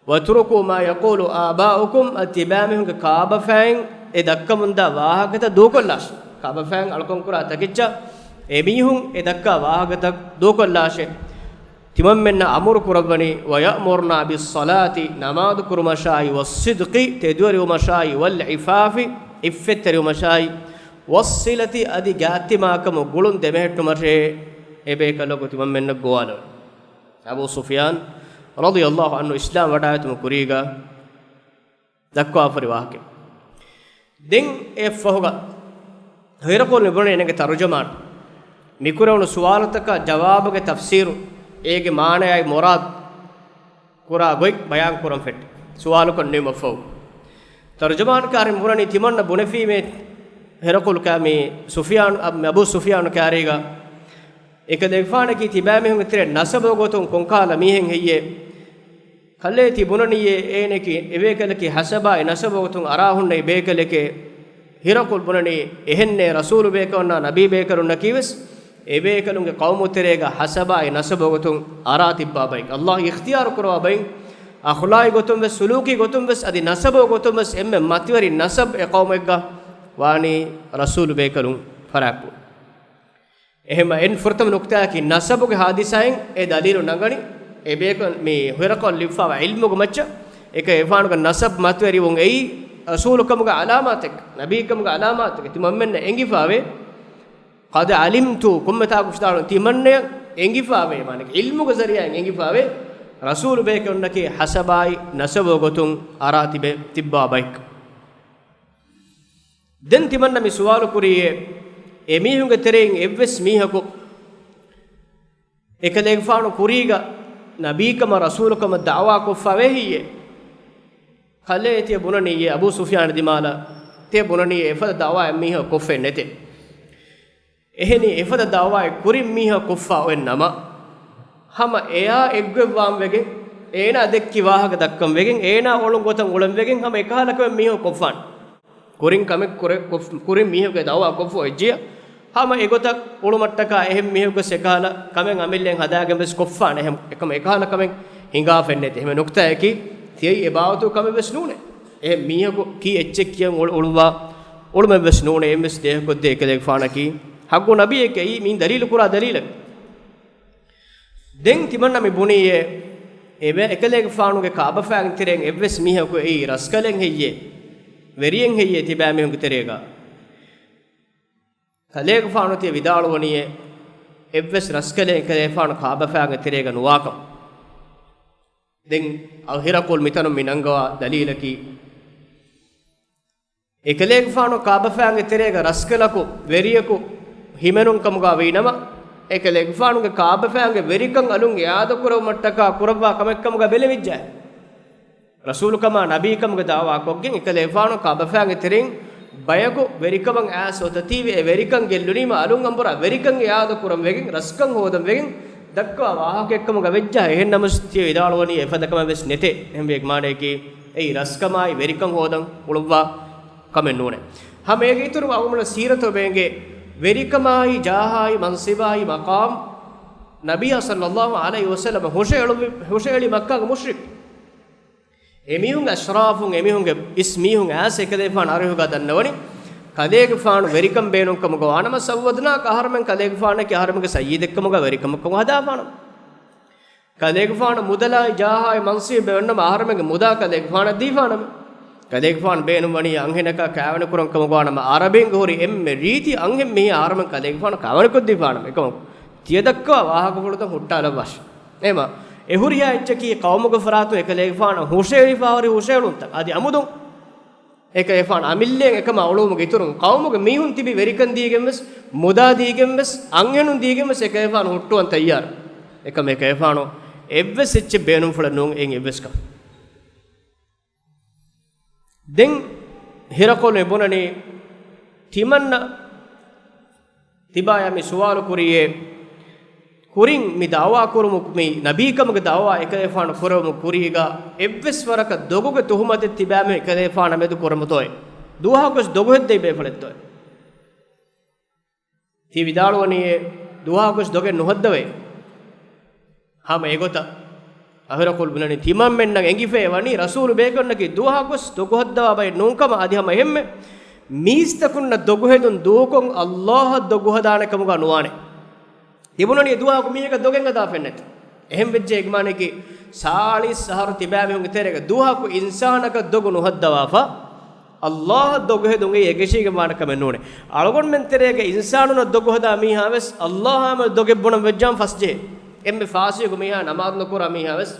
واتركوا ما يقول آباؤكم، އަދި ތިބާމީހުންގެ ކާބަފައިން އެ ދައްކަމުންދާ ވާހަކަތައް ދޫކޮށްލާށި. ކާބަފައިން އަޅުކަންކުރާ ތަކެއްޗަށް އެމީހުން އެ ދައްކާ ވާހަކަތައް ދޫކޮށްލާށޭ. ތިމަންމެންނަށް އަމުރު ކުރައްވަނީ، ويأمرنا بالصلاة، ނަމާދު ކުރުމަށާއި، والصدق، ތެދުވެރިވުމަށާއި، والعفاف، އިއްފަތްތެރިވުމަށާއި، والصلة، އަދި ގާތްތިމާކަމު ގުޅުން ދެމެހެއްޓުމަށޭ އެބޭކަލަކު ތިމަންމެންނަށް ގޮވާލަވަނީ. އަބޫ ސުފްޔާން ރަޟިޔަﷲ ޢަންހު އިސްލާމް ވަޑައިގަތުމުގެ ކުރީގަ ދައްކާފައިވާ ވާހަކަ. ދެން އެއަށްފަހުގަ ހިރަކުލް މި ބުނަނީ އޭނަގެ ތަރުޖަމާނު މިކުރެވުނު ސުވާލުތަކާ ޖަވާބުގެ ތަފްސީރު، އޭގެ މާނަޔާއި މުރާދު ކުރާ ގޮތް ބަޔާން ކުރަން ފެއްޓި ސުވާލުކޮށް ނިމުމަށްފަހު، ތަރުޖަމާނު ކާރިން ބުނަނީ ތިމަންނަ ބުނެފީމޭ ހިރަކުލް ކާ މި ސުފްޔާނު، އަ، އަބޫ ސުފްޔާނު ކާރީގަ އެކަލޭގެފާނަކީ ތިބާމީހުންގެ ތެރެ ނަސަބު ގޮތުން ކޮންކަހަލަ މީހެއް ހެއްޔޭ؟ ކަލޭ ތި ބުނަނީއޭ އޭނަކީ އެބޭކަލަކީ ހަސަބާއި ނަސަބު ގޮތުން އަރާ ހުންނައި ބޭކަލެކޭ. ހިރަކުލް ބުނަނީ އެހެންނޭ، ރަސޫލު ބޭކަލުންނާ ނަބީ ބޭކަލުންނަކީވެސް އެބޭކަލުންގެ ޤައުމު ތެރޭގަ ހަސަބާއި ނަސަބު ގޮތުން އަރާ ތިއްބާ ބައެއް. ﷲ އިޚްތިޔާރު ކުރަވާ ބައިން، އަޚްލާޤީ ގޮތުން ވެސް، ސުލޫކީ ގޮތުން ވެސް، އަދި ނަސަބު ގޮތުން ވެސް އެންމެ މަތިވެރި ނަސަބް އެ ޤައުމެއްގަ ވާނީ ރަސޫލު ބޭކަލުން ފަރާތްކުރުން. އެހެންމަ އެން ފުރަތަމަ ނުކުތާއަކީ ނަސަބުގެ ހާދިސާއިން އެ ދަލީލު ނަގަނީ، އެ ބޭކަލް މި ހިރަކުލް ލިބިފައިވާ ޢިލްމުގެ މައްޗަށް އެކަލޭގެފާނުގެ ނަސަބް މަތިވެރިވުން އެއީ ރަސޫލުކަމުގެ ޢަލާމާތެއް، ނަބީކަމުގެ ޢަލާމާތެއް. ތިމަންމެންނަށް އެނގިފައިވޭ، قد علمت، ކޮންމެ ތާކު ފިތާޅުން ތިމަންނަޔަށް އެނގިފައިވޭ، މާނަ ޢިލްމުގެ ޒަރީޢާއިން އެނގިފައިވޭ، ރަސޫލު ބޭކަލުންނަކީ ހަސަބާއި ނަސަބު ގޮތުން އަރާ ތިބެ، ތިއްބާ ބައެއް. ދެން ތިމަންނަ މި ސުވާލު ކުރީއޭ، އެމީހުންގެ ތެރެއިން އެއްވެސް މީހަކު އެކަލޭގެފާނު ކުރީގަ ނަބީކަމަށް ރަސޫލުކަމަށް ދަޢުވާ ކޮށްފަވޭ ހެއްޔޭ؟ ކަލޭ ތިޔަ ބުނަނީއޭ، އަބޫ ސުފްޔާން ދިމާލަށް ތިޔަ ބުނަނީއޭ، އެފަދަ ދަޢުވާއެއް މީހަކު ކޮށްފައެއް ނެތޭ. އެހެނީ އެފަދަ ދަޢުވާއެއް ކުރިން މީހަކު ކޮށްފަ އޮތް ނަމަ، ހަމަ އެޔާ އެއްގޮތްވާން ވެގެން، އޭނާ ދެއްކި ވާހަކަ ދައްކަން ވެގެން، އޭނާ އޮޅުން ގޮތަށް އުޅަން ވެގެން، ހަމަ އެކަހަލަ ކަމެއް މީހަކު ކޮށްފާނެ. ކުރިން ކަމެއް ކުރެ-، ކޮށް-، ކުރިން މީހަކު އެ ދަޢުވާ ކޮށްފަ އޮތްޖިޔަ، ހަމަ އެގޮތަށް އުޅުމަށްޓަކާ އެހެން މީހަކުވެސް އެކަހަލަ ކަމެއް އަމިއްލައިން ހަދާގެން ވެސް ކޮށްފާނެ. އެހެން އެކަމަށް އެކަހަލަ ކަމެއް ހިނގާފައެއް ނެތޭ. އެހެން ނުކުތާއަކީ، ތިޔައީ އެ ބާވަތު ކަމެއް ވެސް ނޫނޭ. އެހެން މީހަކު ކީއް އެއްޗެއް ކިޔަން އުޅު-، އުޅުއްވާ އުޅުމެއް ވެސް ނޫނޭ. އެއްވެސް ދޭހަކޮށްދޭ އެކަލޭގެފާނަކީ ޙައްޤު ނަބީއެކޭ. އެއީ މިއިން ދަލީލު ކުރާ ދަލީލެއް. ދެން ތިމަންނަ މި ބުނީއޭ، އެބަ-، އެކަލޭގެފާނުގެ ކާބަފައިގެ ތެރެއިން އެއްވެސް މީހަކު އެއީ ރަސްކަލެއް ހެއްޔޭ، ވެރިއެއް ހެއްޔޭ ތިބާމީހުންގެ ތެރޭގަ؟ ކަލޭގެފާނު ތިޔަ ވިދާޅުވަނީއޭ، އެއްވެސް ރަސްކަލެއް އެކަލޭގެފާނު ކާބަފައިގެ ތެރޭގަ ނުވާކަން. ދެން އަ-، ހިރަކުލް މިތަނުން މި ނަންގަވާ ދަލީލަކީ، އެކަލޭގެފާނު ކާބަފައިގެ ތެރޭގަ ރަސްކަލަކު ވެރިޔަކު ހިމެނުން ކަމުގަ ވީނަމަ، އެކަލޭގެފާނުގެ ކާބަފައިގެ ވެރިކަން އަލުން އިޢާދަކުރެވުމަށްޓަކާ ކުރައްވާ ކަމެއްކަމުގަ ބެލެވިއްޖެ. ރަސޫލުކަމާ ނަބީކަމުގެ ދަޢުވާ ކޮށްގެން އެކަލޭގެފާނު ކާބަފައިގެ ތެރެއިން ބަޔަކު ވެރިކަމަށް އައިސް އޮތަތީވެ، އެ ވެރިކަން ގެއްލުނީމަ އަލުން އަނބުރާ ވެރިކަން އިޢާދަކުރަން ވެގެން، ރަސްކަން ހޯދަން ވެގެން ދައްކަވާ ވާހަކައެއްކަމުގަ ވެއްޖާ. އެހެންނަމަސް ތިޔަ ވިދާޅުވަނީ އެފަދަ ކަމެއް ވެސް ނެތޭ. އެހެންވެ އޭގެ މާނަޔަކީ އެއީ ރަސްކަމާއި ވެރިކަން ހޯދަން އުޅުއްވާ ކަމެއް ނޫނޭ. ހަމަ އޭގެ އިތުރު އަޅުގަނޑުމެން ސީރަތު ބޭނގޭ ވެރިކަމާއި ޖާހާއި މަންސިބާއި މަޤާމް ނަބިއްޔާ ޞައްލައްލާހު ޢަލައިހި ވަސައްލަމަ ހުށައެޅުއްވި، ހުށައެޅި މައްކާގެ މުޝްރިކު. އެމީހުންގެ އަޝްރާފުން، އެމީހުންގެ އިސް މީހުން އައިސް އެކަލޭގެފާނު އަރިހުގަ ދަންނަވަނީ، ކަލޭގެފާނު ވެރިކަން ބޭނުންކަމުގަ ވާނަމަ، ސައްވަދުނާކަ އަހަރުމެން ކަލޭގެފާނަކީ އަހަރުމެންގެ ސައްޔިދެއްކަމުގަ ވެރިކަމަކަށް ހަދާފާނަމަ. ކަލޭގެފާނު މުދަލާއި ޖާހާއި މަންސިބެއް އޮންނަމަ، އަހަރުމެންގެ މުދާ ކަލޭގެފާނަށް ދީފާނަމަ. ކަލޭގެފާނު ބޭނުންވަނީ އަންހެނަކާ ކާވެނިކުރަން ކަމުގަ ވާނަމަ، އަރަބިންގެ ހުރި އެންމެ ރީތި އަންހެން މީހާ އަހަރުމެން ކަލޭގެފާނަށް ކާވެނިކޮށްދީފާނަމަ. އެކަމަކު، ތިޔަދައްކާ ވާހަކަފުޅުތައް ހުއްޓާލައްވާށި. އެމަ، އެ ހުރިހާ އެއްޗަކީ ޤައުމުގެ ފަރާތުން އެކަލޭގެފާނަށް ހުށައެޅިފާ ހުރި ހުށައެޅުންތައް. އަދި އަމުދުން އެކަލޭގެފާނު އަމިއްލައިން އެކަމާ އުޅުވުމުގެ އިތުރުން، ޤައުމުގެ މީހުން ތިބި ވެރިކަން ދީގެންވެސް، މުދާ ދީގެންވެސް، އަންހެނުން ދީގެންވެސް އެކަލޭގެފާނު ހުއްޓުވަން ތައްޔާރު. އެކަމަކު އެކަލޭގެފާނު އެއްވެސް އެއްޗެއް ބޭނުންފުޅެއް ނޫން އެއިން އެއްވެސް ކަމެއް. ދެން ހިރަޤުލު މި ބުނަނީ، ތިމަންނަ ތިބާޔާ މި ސުވާލު ކުރީއޭ، ކުރިން މި ދަޢުވާ ކުރުމު، މި ނަބީކަމުގެ ދަޢުވާ އެކަލޭގެފާނު ކުރެވުމު ކުރީގަ އެއްވެސް ވަރަކަށް ދޮގުގެ ތުހުމަތެއް ތިބާމެ އެކަލޭގެފާނާ މެދު ކުރަމުތޯއޭ؟ ދުވަހަކުވެސް ދޮގުހެއްދެވި ބޭފުޅެއްތޯއޭ؟ ތި ވިދާޅުވަނީއޭ، ދުވަހަކުވެސް ދޮގެއް ނުހައްދަވޭ. ހަމަ އެގޮތަށް އަހިރަކުލް ބުނަނީ، ތިމަންމެންނަށް އެނގިފައި ވަނީ ރަސޫލު ބޭކަލުންނަކީ ދުވަހަކުވެސް ދޮގުހައްދަވާ ބައެއް ނޫންކަމަށް. އަދި ހަމަ އެހެންމެ މީސްތަކުންނަށް ދޮގުހެދުން ދޫކޮށް ﷲ އަށް ދޮގުހަދާނެ ކަމުގަ ނުވާނެ. ތިބުނަނީ ދުވަހަކު މީހަކަށް ދޮގެއް ހަދާފައެއް ނެތި. އެހެން ވެއްޖެ އެގެ މާނައަކީ، ސާޅީސް އަހަރު ތިބާމީހުންގެ ތެރޭގަ ދުވަހަކު އިންސާނަކަށް ދޮގު ނުހައްދަވާފަ، ﷲ އަށް ދޮގުހެދުން އެއީ އެކަށީގެން ވާނެ ކަމެއް ނޫނޭ. އަޅުގަނޑުމެން ތެރޭގަ އިންސާނުންނަށް ދޮގުހަދާ މީހާވެސް ﷲ އާ މެދު ދޮގެއް ބުނަން ވެއްޖާމަ ފަސްޖެހޭ. އެންމެ ފާސިގު މީހާ ނަމާދު ނުކުރާ މީހާވެސް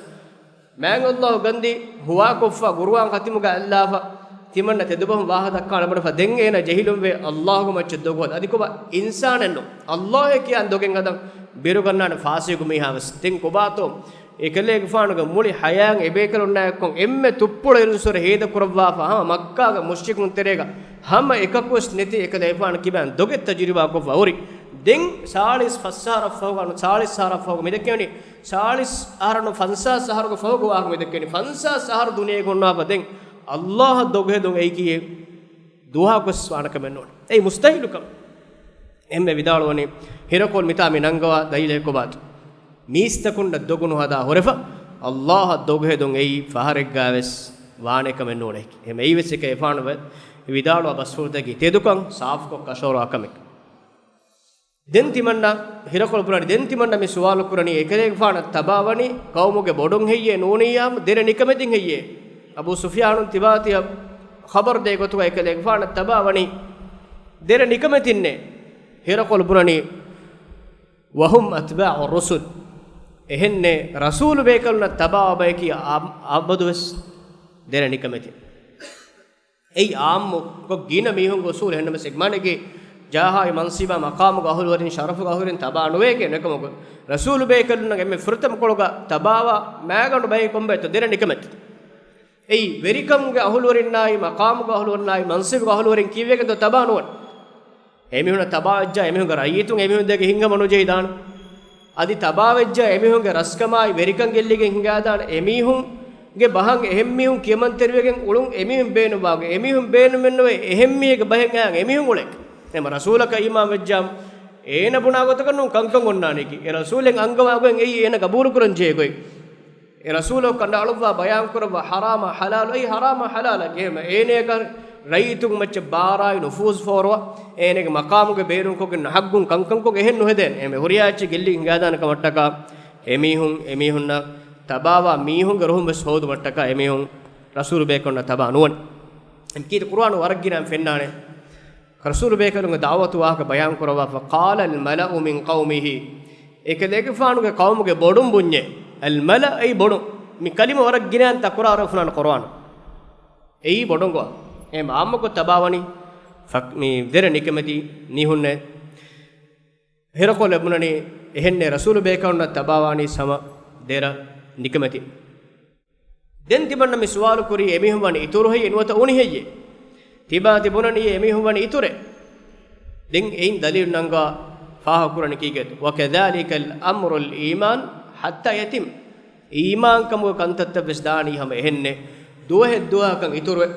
މާތް ﷲ ގަންދީ ހުވާކޮށްފަ، ޤުރުއާން ޚަތިމުގަ އައްލާފަ، ތިމަންނަ ތެދުބަހުން ވާހަކަ ދައްކާނެ ބުނެފަ، ދެން އޭނަ ޖެހިލުންވޭ ﷲ ގެ މައްޗަށް ދޮގު ހަދަން. އަދި ކޮބާ އިންސާނެއްނު ﷲ އޭ ކިޔާން ދޮގެއް ހަދަން ބިރުގަންނާނެ ފާސިގު މީހާވެސް. ދެން ކޮބާތޯ އެކަލޭގެފާނުގެ މުޅި ޙަޔާތް އެބޭކަލުންނާއެކު އެންމެ ތުއްޕުޅު އިރުންސުރެ ހޭދަކުރައްވާފަ، ހަމަ މައްކާގެ މުޝްރިކުން ތެރޭގަ ހަމަ އެކަކުވެސް ނެތި އެކަލޭގެފާނު ކިބައިން ދޮގެއް ތަޖުރިބާ ކޮށްފަ ހުރި. ދެން ސާޅީސް ފަސް އަހަރަށް ފަހުގަ، ސާޅީސް އަހަރަށް ފަހުގަ މި ދެކެވެނީ، ސާޅީސް އަހަރަށް ނު ފަންސާސް އަހަރުގެ ފަހުގެ ވާހަކަ މި ދެކެވެނީ. ފަންސާސް އަހަރު ދުނިޔޭގަ ހުންނާފަ ދެން ﷲ އަށް ދޮގުހެދުން އެއީކީ ދުވަހަކުވެސް ވާނެ ކަމެއް ނޫން. އެއީ މުސްތަހީލު ކަމެއް. އެންމެ ވިދާޅުވަނީ، ހިރަކޮޅު މިތާ މި ނަންގަވާ ދަލީލެއް ކޮބާތޯ؟ މީސްތަކުންނަށް ދޮގު ނުހަދާ ހުރެފަ، ﷲ އަށް ދޮގުހެދުން އެއީ ފަހަރެއްގަވެސް ވާނެ ކަމެއް ނޫނޭ. އެހެން އެއީވެސް އެކަލޭގެފާނު ވިދާޅުވާ ބަސްފުޅުތަކީ ތެދުކަން ސާފުކޮށް ކަށަވަރުވާ ކަމެއް. ދެން ތިމަންނަ ހިރަކޮޅު ބުނަނީ، ދެން ތިމަންނަ މި ސުވާލު ކުރަނީ، އެކަލޭގެފާނަށް ތަބާވަނީ ޤައުމުގެ ބޮޑުން ހެއްޔޭ ނޫނިއްޔާމު ދެރަ ނިކަމެތިން ހެއްޔޭ؟ އަބޫ ސުފްޔާނު ތިބާތިޔަ ޚަބަރު ދޭ ގޮތުގަ އެކަލޭގެފާނަށް ތަބާވަނީ ދެރަ ނިކަމެތިންނޭ. ހިރަކޮޅު ބުނަނީ، وهم أتباع الرسل. އެހެންނޭ، ރަސޫލު ބޭކަލުންނަށް ތަބާވާ ބަޔަކީ އަ-، އަބަދުވެސް ދެރަ ނިކަމެތި. އެއީ އާއްމު ކޮށް ގިނަ މީހުންގެ އުސޫލު. އެހެންނަމަސް އެގެ މާނައަކީ ޖާހާއި މަންސިބާ މަޤާމުގެ އަހުލުވެރިން، ޝަރަފުގެ އަހުލުވެރިން ތަބާ ނުވޭ ކިޔަން. އެކަމަކު، ރަސޫލު ބޭކަލުންނަށް އެންމެ ފުރަތަމަ ކޮޅުގަ ތަބާވާ މައިގަނޑު ބަޔަކީ ކޮންބައެއްތޯ؟ ދެރަ ނިކަމެތި. އެއީ ވެރިކަމުގެ އަހުލުވެރިންނާއި، މަޤާމުގެ އަހުލުވެރިންނާއި، މަންސިބުގެ އަހުލުވެރިން ކީއްވެގެންތޯ ތަބާ ނުވަން؟ އެމީހުންނަށް ތަބާވެއްޖާ އެމީހުންގެ ރައްޔިތުން އެމީހުން ދޭގެ ހިތްހަމަ ނުޖެހިދާނެ. އަދި ތަބާވެއްޖާ އެމީހުންގެ ރަސްކަމާއި ވެރިކަން ގެއްލިގެން ހިނގާދާނެ. އެމީހުންގެ ބަހަށް އެހެން މީހުން ކިޔަމަންތެރިވެގެން އުޅުން އެމީހުން ބޭނުންވާގޮތް. އެމީހުން ބޭނުމެއްނުވޭ އެހެން މީހެއްގެ ބަހެއް އައި އެމީހުން އުޅޭ. އެމަ ރަސޫލަކަށް އީމާން ވެއްޖާމު އޭނަ ބުނާ ގޮތަކަށް ނޫން ކަންކަން އޮންނާނީކީ. އެ ރަސޫލެއް އަންގަވާ ގޮތް އެއީ އޭނަ ގަބޫލު ކުރަން ޖެހޭ ގޮތް. އެ ރަސޫލަކު ކަނޑައަޅުއްވާ ބަޔާންކުރައްވާ ޙަރާމާ ޙަލާލު، އެއީ ޙަރާމާ ޙަލާލަކީ. އެހެމަ އޭނަޔަކަށް ރައްޔިތުން މައްޗަށް ބާރާއި ނުފޫޒު ފޯރުވާ، އޭނަގެ މަޤާމުގެ ބޭނުންކޮށްގެން ނަހައްގުން ކަންކަންކޮށް އެހެން ނުހެދޭނެ. އެހެމަ ހުރިހާ އެއްޗެއް ގެއްލި ހިނގާދާނެ ކަމަށްޓަކާ، އެމީހުން، އެމީހުންނަށް ތަބާވާ މީހުންގެ ރުހުން ވެސް ހޯދުމަށްޓަކާ، އެމީހުން ރަސޫލު ބޭކަލުންނަށް ތަބާ ނުވަން. އެމް ކީރިތި ޤުރުއާނު ވަރަށް ގިނައިން ފެންނާނެ. ރަސޫލު ބޭކަލުންގެ ދަޢުވަތު ވާހަކަ ބަޔާން ކުރައްވާފަ، قال الملأ من قومه، އެކަލޭގެފާނުގެ ޤައުމުގެ ބޮޑުން ބުންޏޭ. އަލްމަލަ އެއީ ބޮޑުން. މި ކަލިމަ ވަރަށް ގިނައިން ތަކުރާރު ފުނާނެ ޤުރުއާނު. އެއީ ބޮޑުން ގޮވާ. އެހެމަ އާއްމުކޮށް ތަބާވަނީ ފަ-، މި ދެރަ ނިކަމެތި ނިހުންނޭ. ހިރަކޮޅު ބުނަނީ އެހެންނޭ ރަސޫލު ބޭކަލުންނަށް ތަބާވާނީ ހަމަ ދެރަ ނިކަމެތި. ދެން ތިމަންނަ މި ސުވާލު ކުރީ އެމީހުން ވަނީ އިތުރު ހެއްޔޭ ނުވަތަ އުނި ހެއްޔޭ؟ ތިބާތި ބުނަނީ އެމީހުން ވަނީ އިތުރޭ. ދެން އެއިން ދަލީލު ނަންގާ ފާހަގަކުރަނީ ކީކޭތޯ؟ وكذلك الأمر الإيمان حتى يتم. އީމާންކަމުގެ ކަންތައްތައް ވެސް ދާނީ ހަމަ އެހެންނޭ. ދުވަހެއް ދުވަހަކަށް އިތުރުވެ،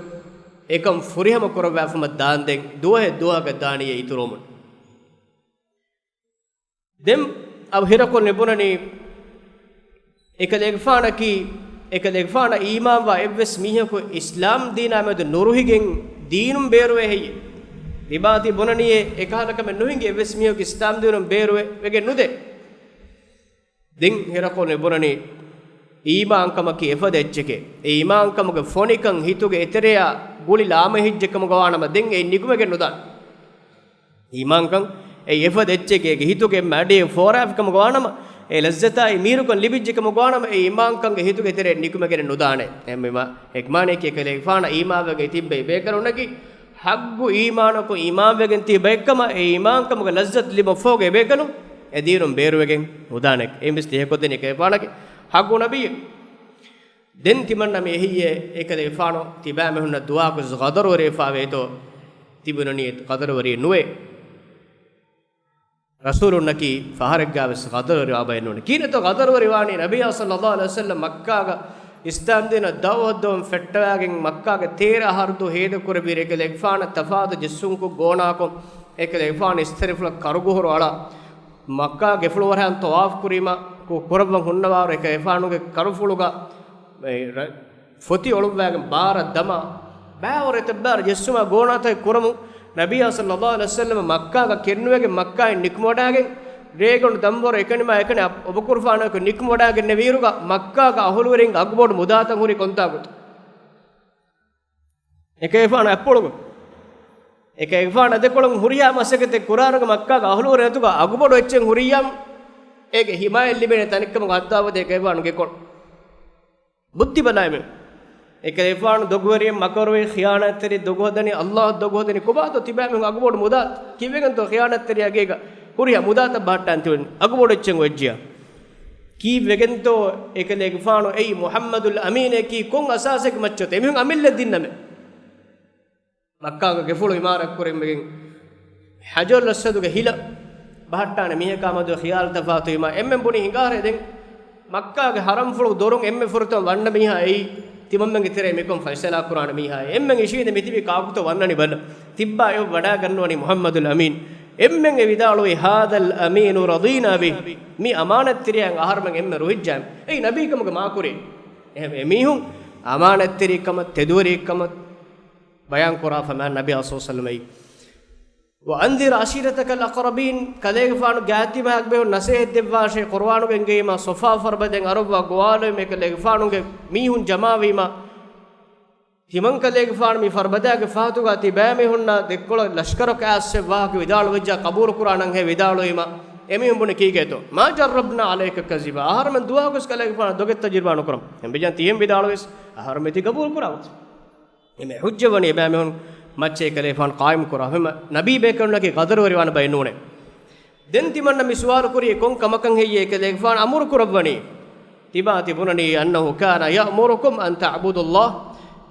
އެކަން ފުރިހަމަ ކުރައްވާފަ ހަމަ ދާންދެން ދުވަހެއް ދުވަހަކަށް ދާނީ އެ އިތުރުވުމުން. ދެން އަބޫ ހިރަޤުލް މި ބުނަނީ، އެކަލޭގެފާނަކީ، އެކަލޭގެފާނަށް އީމާންވާ އެއްވެސް މީހަކު އިސްލާމް ދީނާ މެދު ނުރުހިގެން ދީނުން ބޭރުވޭ ހެއްޔެވެ؟ ތިބާ ތި ބުނަނީއޭ، އެކަހަލަ ކަމެއް ނުހިނގި އެއްވެސް މީހަކު އިސްލާމް ދީނުން ބޭރުވެ، ވެގެން ނުދޭ. ދެން ހިރަޤުލް މި ބުނަނީ، އީމާންކަމަކީ އެފަދަ އެއްޗެކޭ. އެ އީމާންކަމުގެ ފޮނިކަން ހިތުގެ އެތެރެޔާ ގުޅި ލާމެހިއްޖެ ކަމުގަ ވާނަމަ، ދެން އެއިން ނިކުމެގެން ނުދާނެ. އީމާންކަން އެއީ އެފަދަ އެއްޗެކޭ، އޭގެ ހިތުގެ އެންމެ އަޑިއެއް ފޯރާފި ކަމުގަ ވާނަމަ، އެ ލައްޒަތާއި މީރުކަން ލިބިއްޖެ ކަމުގަ ވާނަމަ، އެ އީމާންކަންގެ ހިތުގެ ތެރެއިން ނިކުމެގެން ނުދާނެ. އެހެންވީމަ، އެކަމާނައަކީ އެކަލޭގެފާނަށް އީމާންވެގެން ތިއްބެވި ބޭކަލުންނަކީ، ޙައްޤު އީމާނަކުން އީމާންވެގެން ތިއްބައެއްކަމަށް، އެ އީމާންކަމުގެ ލައްޒަތު ލިބުމަށްފަހުގަ އެބޭކަލުން އެ ދީނުން ބޭރުވެގެން ނުދާނެ. އެއިން ވެސް ތި އެކޮށްދެނީ އެކަލޭގެފާނަކީ ޙައްޤު ނަބިއްޔެއް. ދެން ތިމަންނަ މި އެހިއްޔޭ އެކަލޭގެފާނު ތިބާމީހުންނަށް ދުވަހަކުވެސް ޣަދަރުވެރިވެފާވޭތޯ؟ ތި ބުނަނީ އެ ޤަދަރުވެރިއެއް ނުވޭ. ރަސޫލުންނަކީ ފަހަރެއްގާވެސް ޤަދަރުވެރިވާ ބައެއް ނޫނޭ. ކިހިނެއްތޯ ޤަދަރުވެރިވާނީ؟ ނަބިއްޔާ ޞައްލައްލާހު ޢަލައިހި ވަސައްލަމް މައްކާގަ އިސްލާމްދީނަށް ދަޢުވަތު ދެވުން ފެއްޓަވާގެން މައްކާގެ ތޭރަ އަހަރު ދުވަހު ހޭދަކުރެއްވިއިރު އެކަލޭގެފާނަށް ތަފާތު ޖެއްސުންކޮށް ގޯނާކޮށް، އެކަލޭގެފާނު އިސްތަށިފުޅަށް ކަރުގޮހޮރު އަޅާ، މައްކާ ގެފުޅު ވަރަށް ޠަވާފު ކުރީމަ، ކު-، ކުރައްވަން ހުންނަވާރު އެކަލޭގެފާނުގެ ކަރުފުޅުގަ އެ ރަ-، ފޮތި އޮޅުއްވާގެން ބާރަށް ދަމާ، ބައިވަރު އެތައް ބާރަށް ޖެއްސުމާ ގޯނާތަކެއް ކުރަމުން، ނަބިއްޔާ ޞައްލައްލާހު ޢަލައިހި ވަސައްލަމަ މައްކާގަ ކެތްނުވެގެން މައްކާއިން ނިކުމެވަޑައިގެން، ރޭގަނޑު ދަންވަރު އެކަނިމާ އެކަނި އަ-، އޮބުކުރުފާނަކު ނިކުމެވަޑައިގެންނެވިއިރުގަ، މައްކާގަ އަހުލުވެރިންގެ އަގުބޮޑު މުދާތައް ހުރީ ކޮންތާކުތަ؟ އެކަލޭގެފާނު އަތްޕުޅުގަ، އެކަލޭގެފާނު އަދެކޮޅުން ހުރިހާ މަސައްކަތެއް ކުރާރުގަ މައްކާގަ އަހުލުވެރިން އަތުގަ އަގުބޮޑު އެއްޗެއް ހުރިއްޔާ، އޭގެ ހިމާޔަތް ލިބޭނެ ތަނެއްކަމުގަ ހައްދާވަދޭ އެކަލޭގެފާނު ގެކޮޅު. ބުއްދި ބަލާއިމެ. އެކަލޭގެފާނު ދޮގުވެރިއެއް، މަކަރުވެރި، ޚިޔާނާތްތެރި، ދޮގު ހަދަނީ، އައްލާހަށް ދޮގު ހަދަނީ، ކޮބާތޯ ތިބާމީހުން އަގުބޮޑު މުދާ ކިއްވެގެންތޯ ޚިޔާނާތްތެރި އަގޭގަ ހުރިހާ މުދާތައް ބަހައްޓާން ތިބެނީ؟ އަގުބޮޑު އެއްޗެއް އޮތްޖިޔާ. ކީއްވެގެންތޯ އެކަލޭގެފާނު އެއީ މުޙައްމަދުލް އަމީނަކީ ކޮން އަސާސެއްގެ މައްޗަށްތޯ އެމީހުން އަމިއްލަ ދިންނަމެ؟ މައްކާގަ ގެފުޅު އިމާރަތްކުރެއްވިގެން، ޙަޖަރުލް އަސްވަދުގެ ހިލަ ބަހައްޓާނެ މީހަކާ މެދު ޚިޔާލު ތަފާތުވީމާ، އެންމެން ބުނި ހިނގާހަރޭ ދެން މައްކާގެ ޙަރަމްފުޅު ދޮރުން އެންމެ ފުރަތަމަ ވަންނަ މީހާ އެއީ، ތިމަންމެންގެ ތެރޭ މިކޮން ފައިސަލާ ކުރާނެ މީހާ. އެންމެން އިށީނދެ މިތިބީ ކާކުތޯ ވަންނަނީ ބަލަ. ތިއްބާ އެއޮށް ވަޑާގަންނަވަނީ މުޙައްމަދުލް އަމީން. އެންމެން އެ ވިދާޅުވީ، "هذا الأمين رضينا به." މި އަމާނަތްތެރިޔާއިން އަހަރުމެން އެންމެ ރުހިއްޖާ. އެއީ ނަބީކަމުގެ މާކުރި. އެހެން އެމީހުން އަމާނަތްތެރިކަމަށް، ތެދުވެރިކަމަށް ބަޔާންކުރާފަ މާ ނަބިއްޔާ ޞައްލައްލާހު ޢަލައިހި ވަސައްލަމައީ. "وأنذر عشيرتك الأقربين." ކަލޭގެފާނު ގާތްތިބާގެ ބޭފުޅުން ނަސޭހަތް ދެއްވާށޭ، ޤުރުއާނުގަ އެންގެވީމާ، ޞަފާ ފަރުބަދައިން އަރައްވާ ގޮވާލުމެ ކަލޭގެފާނުގެ މީހުން ޖަމާވީމާ، ތިމަން ކަލޭގެފާނު މި ފަރުބަދައިގެ ފަހަތުގަ ތިބާމީހުންނާ ދެއްކޮޅަށް ލަޝްކަރަކު އައިސްފަ ވާހަކަ ވިދާޅުވެއްޖާ ޤަބޫލު ކުރާނަންހޭ ވިދާޅުވީމާ، އެމީހުން ބުނި ކީކޭތޯ؟ "ما جربنا عليك كذبا." އަހަރުމެން ދުވަހަކުވެސް ކަލޭގެފާނު ދޮގެއް ތަޖުރިބާ ނުކުރަމު. އެހެންވެއްޖެ ތިހެން ވިދާޅުވީސް އަހަރުމެން ތި ޤަބޫލު ކުރާ ގޮތަށް. އެމެ ޙުއްޖަ ވަނީ އެބައިމީހުން މައްޗަށް އެކަލޭގެފާނު ޤާއިމް ކުރާ. އެހެން ނަބީ ބޭކަލުންނަކީ ޤަދަރުވެރިވާނެ ބައެއް ނޫނޭ. ދެން ތިމަންނަ މި ސުވާލު ކުރީ ކޮން ކަމަކަށް ހެއްޔޭ އެކަލޭގެފާނު އަމުރު ކުރައްވަނީ؟ ތިބާ ތި ބުނަނީ، "أنه كان يأمركم أن تعبدوا الله."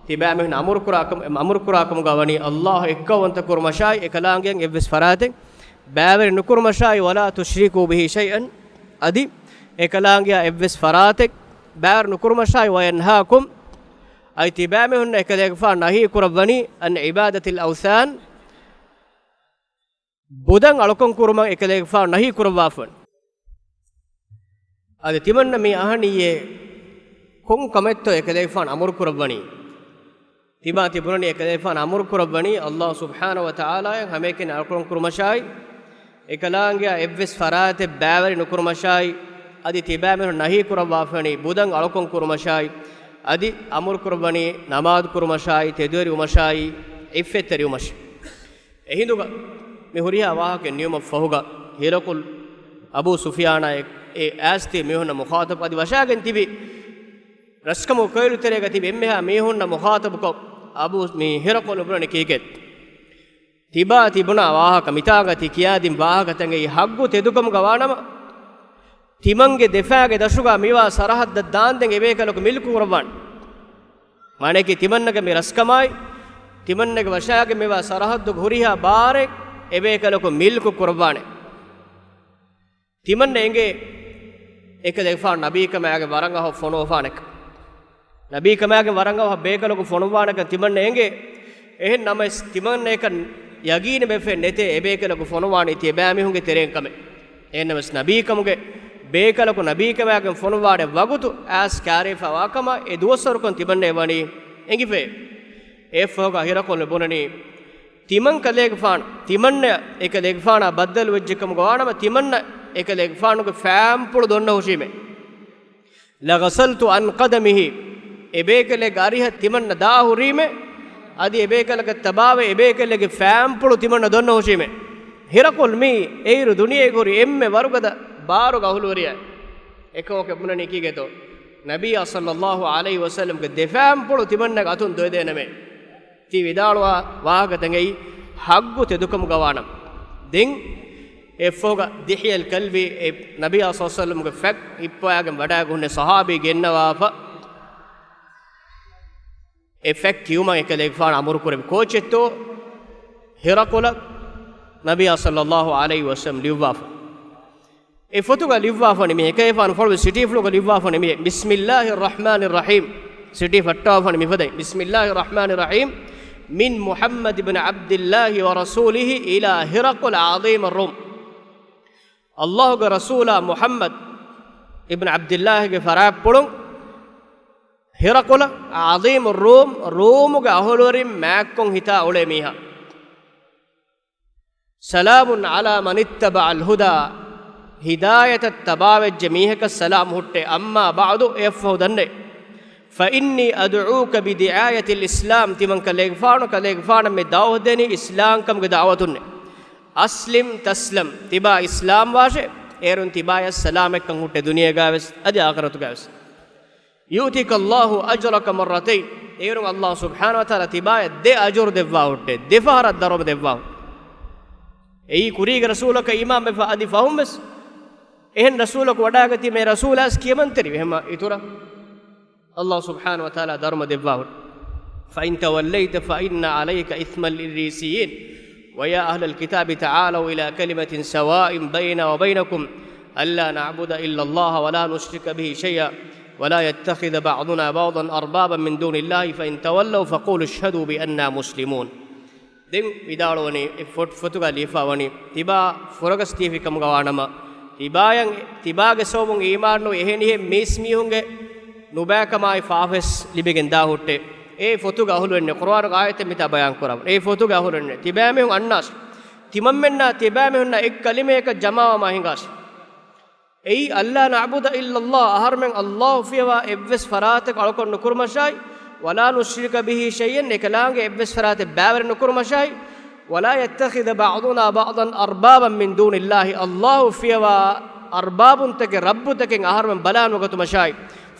ތިބާމީހުން އަމުރު ކުރާ ކަމު-، އަމުރު ކުރާ ކަމުގަ ވަނީ އައްލާހު އެއްކައުވަންތަ ކުރުމަށާއި، އެކަލާނގެއަށް އެއްވެސް ފަރާތެއް ބައިވެރި ނުކުރުމަށާއި، "ولا تشركوا به شيئا." އަދި އެކަލާނގެއާ އެއްވެސް ފަރާތެއް ބައިވެރި ނުކުރުމަށާއި، "وينهاكم." އަދި ތިބާމީހުންނަށް އެކަލޭގެފާނު ނަހީ ކުރައްވަނީ، "عن عبادة الأوثان." ބުދަން އަޅުކަން ކުރުމަށް އެކަލޭގެފާނު ނަހީ ކުރައްވާފަ ވަނީ. އަދި ތިމަންނަ މި އަހަނީއޭ ކޮން ކަމެއްތޯ އެކަލޭގެފާނު އަމުރު ކުރައްވަނީ؟ ތިބާ ތި ބުނަނީ އެކަލޭގެފާނު އަމުރު ކުރައްވަނީ އައްލާހު ސުބްޙާނަހު ވަ ތަޢާލާއަށް ހަމައެކަނި އަޅުކަން ކުރުމަށާއި، އެކަލާނގެއާ އެއްވެސް ފަރާތެއް ބައިވެރި ނުކުރުމަށާއި، އަދި ތިބާމީހުން ނަހީ ކުރައްވާފަ ވަނީ ބުދަން އަޅުކަން ކުރުމަށާއި، އަދި އަމުރު ކުރައްވަނީ ނަމާދު ކުރުމަށާއި، ތެދުވެރިވުމަށާއި، ޢިއްފަތްތެރިވުމަށް. އެހިނދުގަ މި ހުރިހާ ވާހަކައެއް ނިމުމަށްފަހުގަ، ހިރަޤުލް އަބޫ ސުފިޔާނާ އެ، އެ އައިސް ތިބި މީހުންނަށް މުޚާޠަބު އަދި ވަށާގެން ތިބި ރަސްކަމުގެ ކޮއިލު ތެރޭގަ ތިބި އެންމެހާ މީހުންނަށް މުޚާޠަބުކޮށް، އަބޫ މި ހިރަޤުލް ބުނަނީ ކީކޭ؟ ތިބާ ތި ބުނާ ވާހަކަ، މިތާގަ ތި ކިޔާދިން ވާހަކަތަކެއް ޙައްޤު ތެދުކަމުގަ ވާނަމަ، ތިމަންގެ ދެފާގެ ދަށުގަ މިވާ ސަރަޙައްދަށް ދާންދެން އެބޭކަލަކު މިލްކު ކުރައްވާނެ. މާނައަކީ ތިމަންނަގެ މި ރަސްކަމާއި، ތިމަންނަގެ ވަށާގެ މިވާ ސަރަޙައްދުގެ ހުރިހާ ބާރެއް އެބޭކަލަކު މިލްކު ކުރައްވާނެ. ތިމަންނަ އެނގޭ އެކަލޭގެފާނު ނަބީކަމާގެ ވަރަށް އަހަށް ފޮނުވާފާނެކަން. ނަބީކަމާގެ ވަރަށް އަހަށް ބޭކަލަކު ފޮނުވާނެކަން ތިމަންނަ އެނގޭ. އެހެން ނަމަވެސް، ތިމަންނަ އެކަން ޔަގީން ވެފަ ނެތޭ އެބޭކަލަކު ފޮނުވާނީ ތިޔަބައިމީހުންގެ ތެރެއިން ކަމެއް. އެހެންނަމަވެސް ނަބީކަމުގެ ބޭކަލަކު ނަބީކަމާގެން ފޮނުއްވާނެ ވަގުތު އައިސް ކާރިފަ ވާކަމަށް އެ ދުވަސްވަރުކަން ތިމަންނަ ވަނީ އެނގިފައި. އެއަށްފަހުގަ ހިރަކުލް ބުނަނީ، ތިމަން ކަލޭގެފާނު، ތިމަންނަ އެކަލޭގެފާނާ ބައްދަލު ވެއްޖެކަމުގަ ވާނަމަ، ތިމަންނަ އެކަލޭގެފާނުގެ ފާންޕުޅު ދޮންނަ ހުށީމޭ. لغسلت عن قدمه، އެބޭކަލެއްގެ އަރިހަށް ތިމަންނަ ދާ ހުރީމޭ، އަދި އެބޭކަލަކަށް ތަބާވެ އެބޭކަލެއްގެ ފާންޕުޅު ތިމަންނަ ދޮންނަ ހުށީމޭ. ހިރަކުލް މީ އެއިރު ދުނިޔޭގަ ހުރި އެންމެ ވަރުގަދަ ބާރުގެ އަހުލުވެރިޔާ. އެކަމަކު ބުނަނީ ކީކޭތޯ؟ ނަބިއްޔާ ޞައްލައްލާހު ޢަލައިހި ވަސައްލަމްގެ ދެ ފާންޕުޅު ތިމަންނަގެ އަތުން ދޮވެދޭނަމޭ. ތި ވިދާޅުވާ ވާހަކަތައް އެއީ ޙައްޤު ތެދުކަމުގަ ވާނަމަ. ދެން އެއަށްފަހުގަ ދިޙްޔަތުލް ކަލްބީ އެ ނަބިއްޔާ ޞައްލައްލާހު ޢަލައިހި ވަސައްލަމްގެ ފެކް ހިއްޕަވައިގެން ވަޑައިގަތް ހުންނެ ޞަޙާބީ ގެންނަވާފަ، އެ ފެކް ކިޔުމަށް އެކަލޭގެފާނު އަމުރު ކުރެއްވި. ކޯޗެއްތޯ؟ ހިރަކުލަށް ނަބިއްޔާ ޞައްލައްލާހު ޢަލައިހި ވަސައްލަމް ލިޔުއްވާފަ. އެ ފޮތުގަ ލިޔުއްވާފަނި މި އެކަލޭގެފާނު ފޮނުއްވި ސިޓީފުޅުގަ ލިޔުއްވާފަނި މި، بسم الله الرحمن الرحيم. ސިޓީ ފައްޓަވާފަނި މިފަދައިން، بسم الله الرحمن الرحيم، من محمد بن عبد الله ورسوله إلى هرقل عظيم الروم. ﷲ ގެ ރަސޫލާ މުޙައްމަދު އިބްނު ޢަބްދިއްލާހިގެ ފަރާތްޕުޅުން ހިރަކުލަށް، ޢަޒީމުއްރޫމް، ރޫމުގެ އަހުލުވެރިން މާތްކޮށް ހިތާ އުޅޭ މީހާ. سلام على من اتبع الهدى، ހިދާޔަތަށް ތަބާވެއްޖެ މީހަކަށް ސަލާމް ހުއްޓޭ. أما بعد، އެއަށްފަހު ދަންނޭ. فإني أدعوك بدعاية الإسلام، ތިމަން ކަލޭގެފާނު، ކަލޭގެފާނަށް މި ދަޢުވަތު ދެނީ އިސްލާމްކަމުގެ ދަޢުވަތުންނޭ. أسلم تسلم، ތިބާ އިސްލާމް ވާށޭ، އޭރުން ތިބާޔަށް ސަލާމަތްކަން ހުއްޓޭ ދުނިޔޭގަވެސް އަދި އާޚިރަތުގަވެސް. يؤتك الله أجرك مرتين، އޭރުން ﷲ ސުބްޙާނަހޫ ވަތަޢާލާ ތިބާޔަށް ދެ އަޖުރު ދެއްވާ ހުއްޓޭ، ދެފަހަރަށް ދަރުމަ ދެއްވާ ހުއްޓޭ. އެއީ ކުރީގެ ރަސޫލަކަށް އީމާންވެފަ އަދި ފަހުންވެސް އެހެން ރަސޫލަކު ވަޑައިގަތީމޭ، ރަސޫލާވެސް ކިޔަމަންތެރިވެ ހަމަ އިތުރަށް ﷲ ސުބްޙާނަހޫ ވަތަޢާލާ ދަރުމަ ދެއްވާ ހުއްޓޭ. فإن توليت فإن عليك إثم الإريسيين. ويا أهل الكتاب تعالوا إلى كلمة سواء بيننا وبينكم ألا نعبد إلا الله ولا نشرك به شيئا ولا يتخذ بعضنا بعضا أربابا من دون الله فإن تولوا فقولوا اشهدوا بأننا مسلمون. ދެން ވިދާޅުވަނީ، އެ ފޮޓް-، ފޮތުގަ ލިޔެފަ ވަނީ، ތިބާ ފުރަގަސް ދީފި ކަމުގަ ވާނަމަ، ތިބާޔަށް، ތިބާގެ ސަބަބުން އީމާންނުވި އެހެނިހެން މީސްމީހުންގެ ނުބައިކަމާއި ފާފަވެސް ލިބިގެން ދާ ހުއްޓޭ. އޭ ފޮތުގެ އަހުލުވެރިންނޭ، ޤުރުއާނުގެ އާޔަތެއް މިތާ ބަޔާން ކުރައްވަން. އޭ ފޮތުގެ އަހުލުވެރިންނޭ، ތިބާމީހުން އަންނާށި. ތިމަންމެންނާ ތިބާމީހުންނާ އެއް ކަލިމަޔަކަށް ޖަމާވަމާ ހިނގާށި. އެއީ، ألا نعبد إلا الله، އަހަރުމެން ﷲ ފިޔަވާ އެއްވެސް ފަރާތަކަށް އަޅުކަން ނުކުރުމަށާއި، ولا نشرك به شيئا، އެކަލާނގެ އެއްވެސް ފަރާތެއް ބައިވެރި ނުކުރުމަށާއި، ولا يتخذ بعضنا بعضا أربابا من دون الله، ﷲ ފިޔަވާ އަރްބާބުންތަކެއް، ރައްބުތަކެއް އަހަރުމެން ބަލާނުވަގަތުމަށާއި.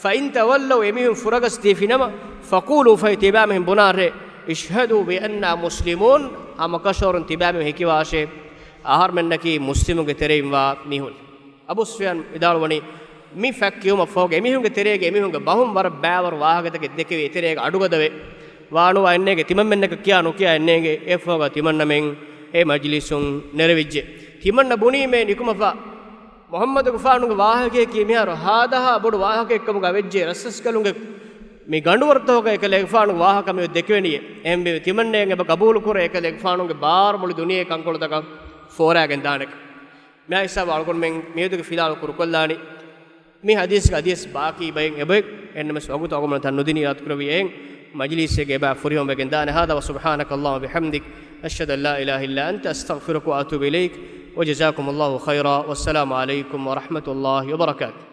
فإن تولوا، އެމީހުން ފުރަގަސް ދީފިނަމަ، فقولوا، ފަހެ ތިބާމީހުން ބުނާށޭ، اشهدوا بأننا مسلمون، ހަމަކަށަވަރުން ތިބާމީހުން ހެކިވާށޭ، އަހަރުމެންނަކީ މުސްލިމުންގެ ތެރެއިން ވާ މީހުން. އަބޫ ސުފްޔާން ވިދާޅުވަނީ، މި ފެކްޓް ކިޔުމަށްފަހުގަ އެމީހުންގެ ތެރޭގެ އެމީހުންގެ ބަހުން ވަރަށް ބައިވަރު ވާހަކަތަކެއް ދެކެވި، އެތެރޭގަ އަޑުގަދަވެ ވާނުވާ އެންނޭގެ، ތިމަންމެންނަކަށް ކިޔާ ނުކިޔާ އެންނޭގެ. އެއަށްފަހުގަ ތިމަންނަމެން އެ މަޖިލިސުން ނެރެވިއްޖެ. ތިމަންނަ ބުނީމޭ ނިކުމަފަ މުޙައްމަދުގެފާނުގެ ވާހަކަޔަކީ މިހާރު ހާދަހާ ބޮޑު ވާހަކައެއްކަމުގަ ވެއްޖެ. ރަސްރަސްކަލުންގެ މި ގަނޑުވަރުތަކުގަ އެކަލޭގެފާނުގެ ވާހަކަ މިއޮތް ދެކެވެނީ. އެހެންވެ ތިމަންނައަށް އެބަ ގަބޫލުކުރޭ އެކަލޭގެފާނުގެ ބާރު މުޅި ދުނިޔޭގެ ކަންކޮޅުތަކަށް ފޯރާގެން ދާނެކަން. މި ހިސާބަށް އަޅުގަނޑުމެން މިއަދުގެ ފިލާވަޅު ކުރުކޮށްލާނީ. މި ޙަދީޘްގެ އަދިވެސް ބާކީ ބައެއް އެބައޮތް. އެހެންނަމަވެސް ވަގުތު އަޅުގަނޑުމެންނަށް ނުދިނީ އިރާދަކުރެއްވިއްޔާ އެހެން މަޖިލީސެއްގަ އެބަ ފުރިހަމަވެގެން ދާނެ. هذا وسبحانك اللهم وبحمدك، أشهد أن لا إله إلا أنت، أستغفرك وأتوب إليك، وجزاكم الله خيرا، والسلام عليكم ورحمة الله وبركاته.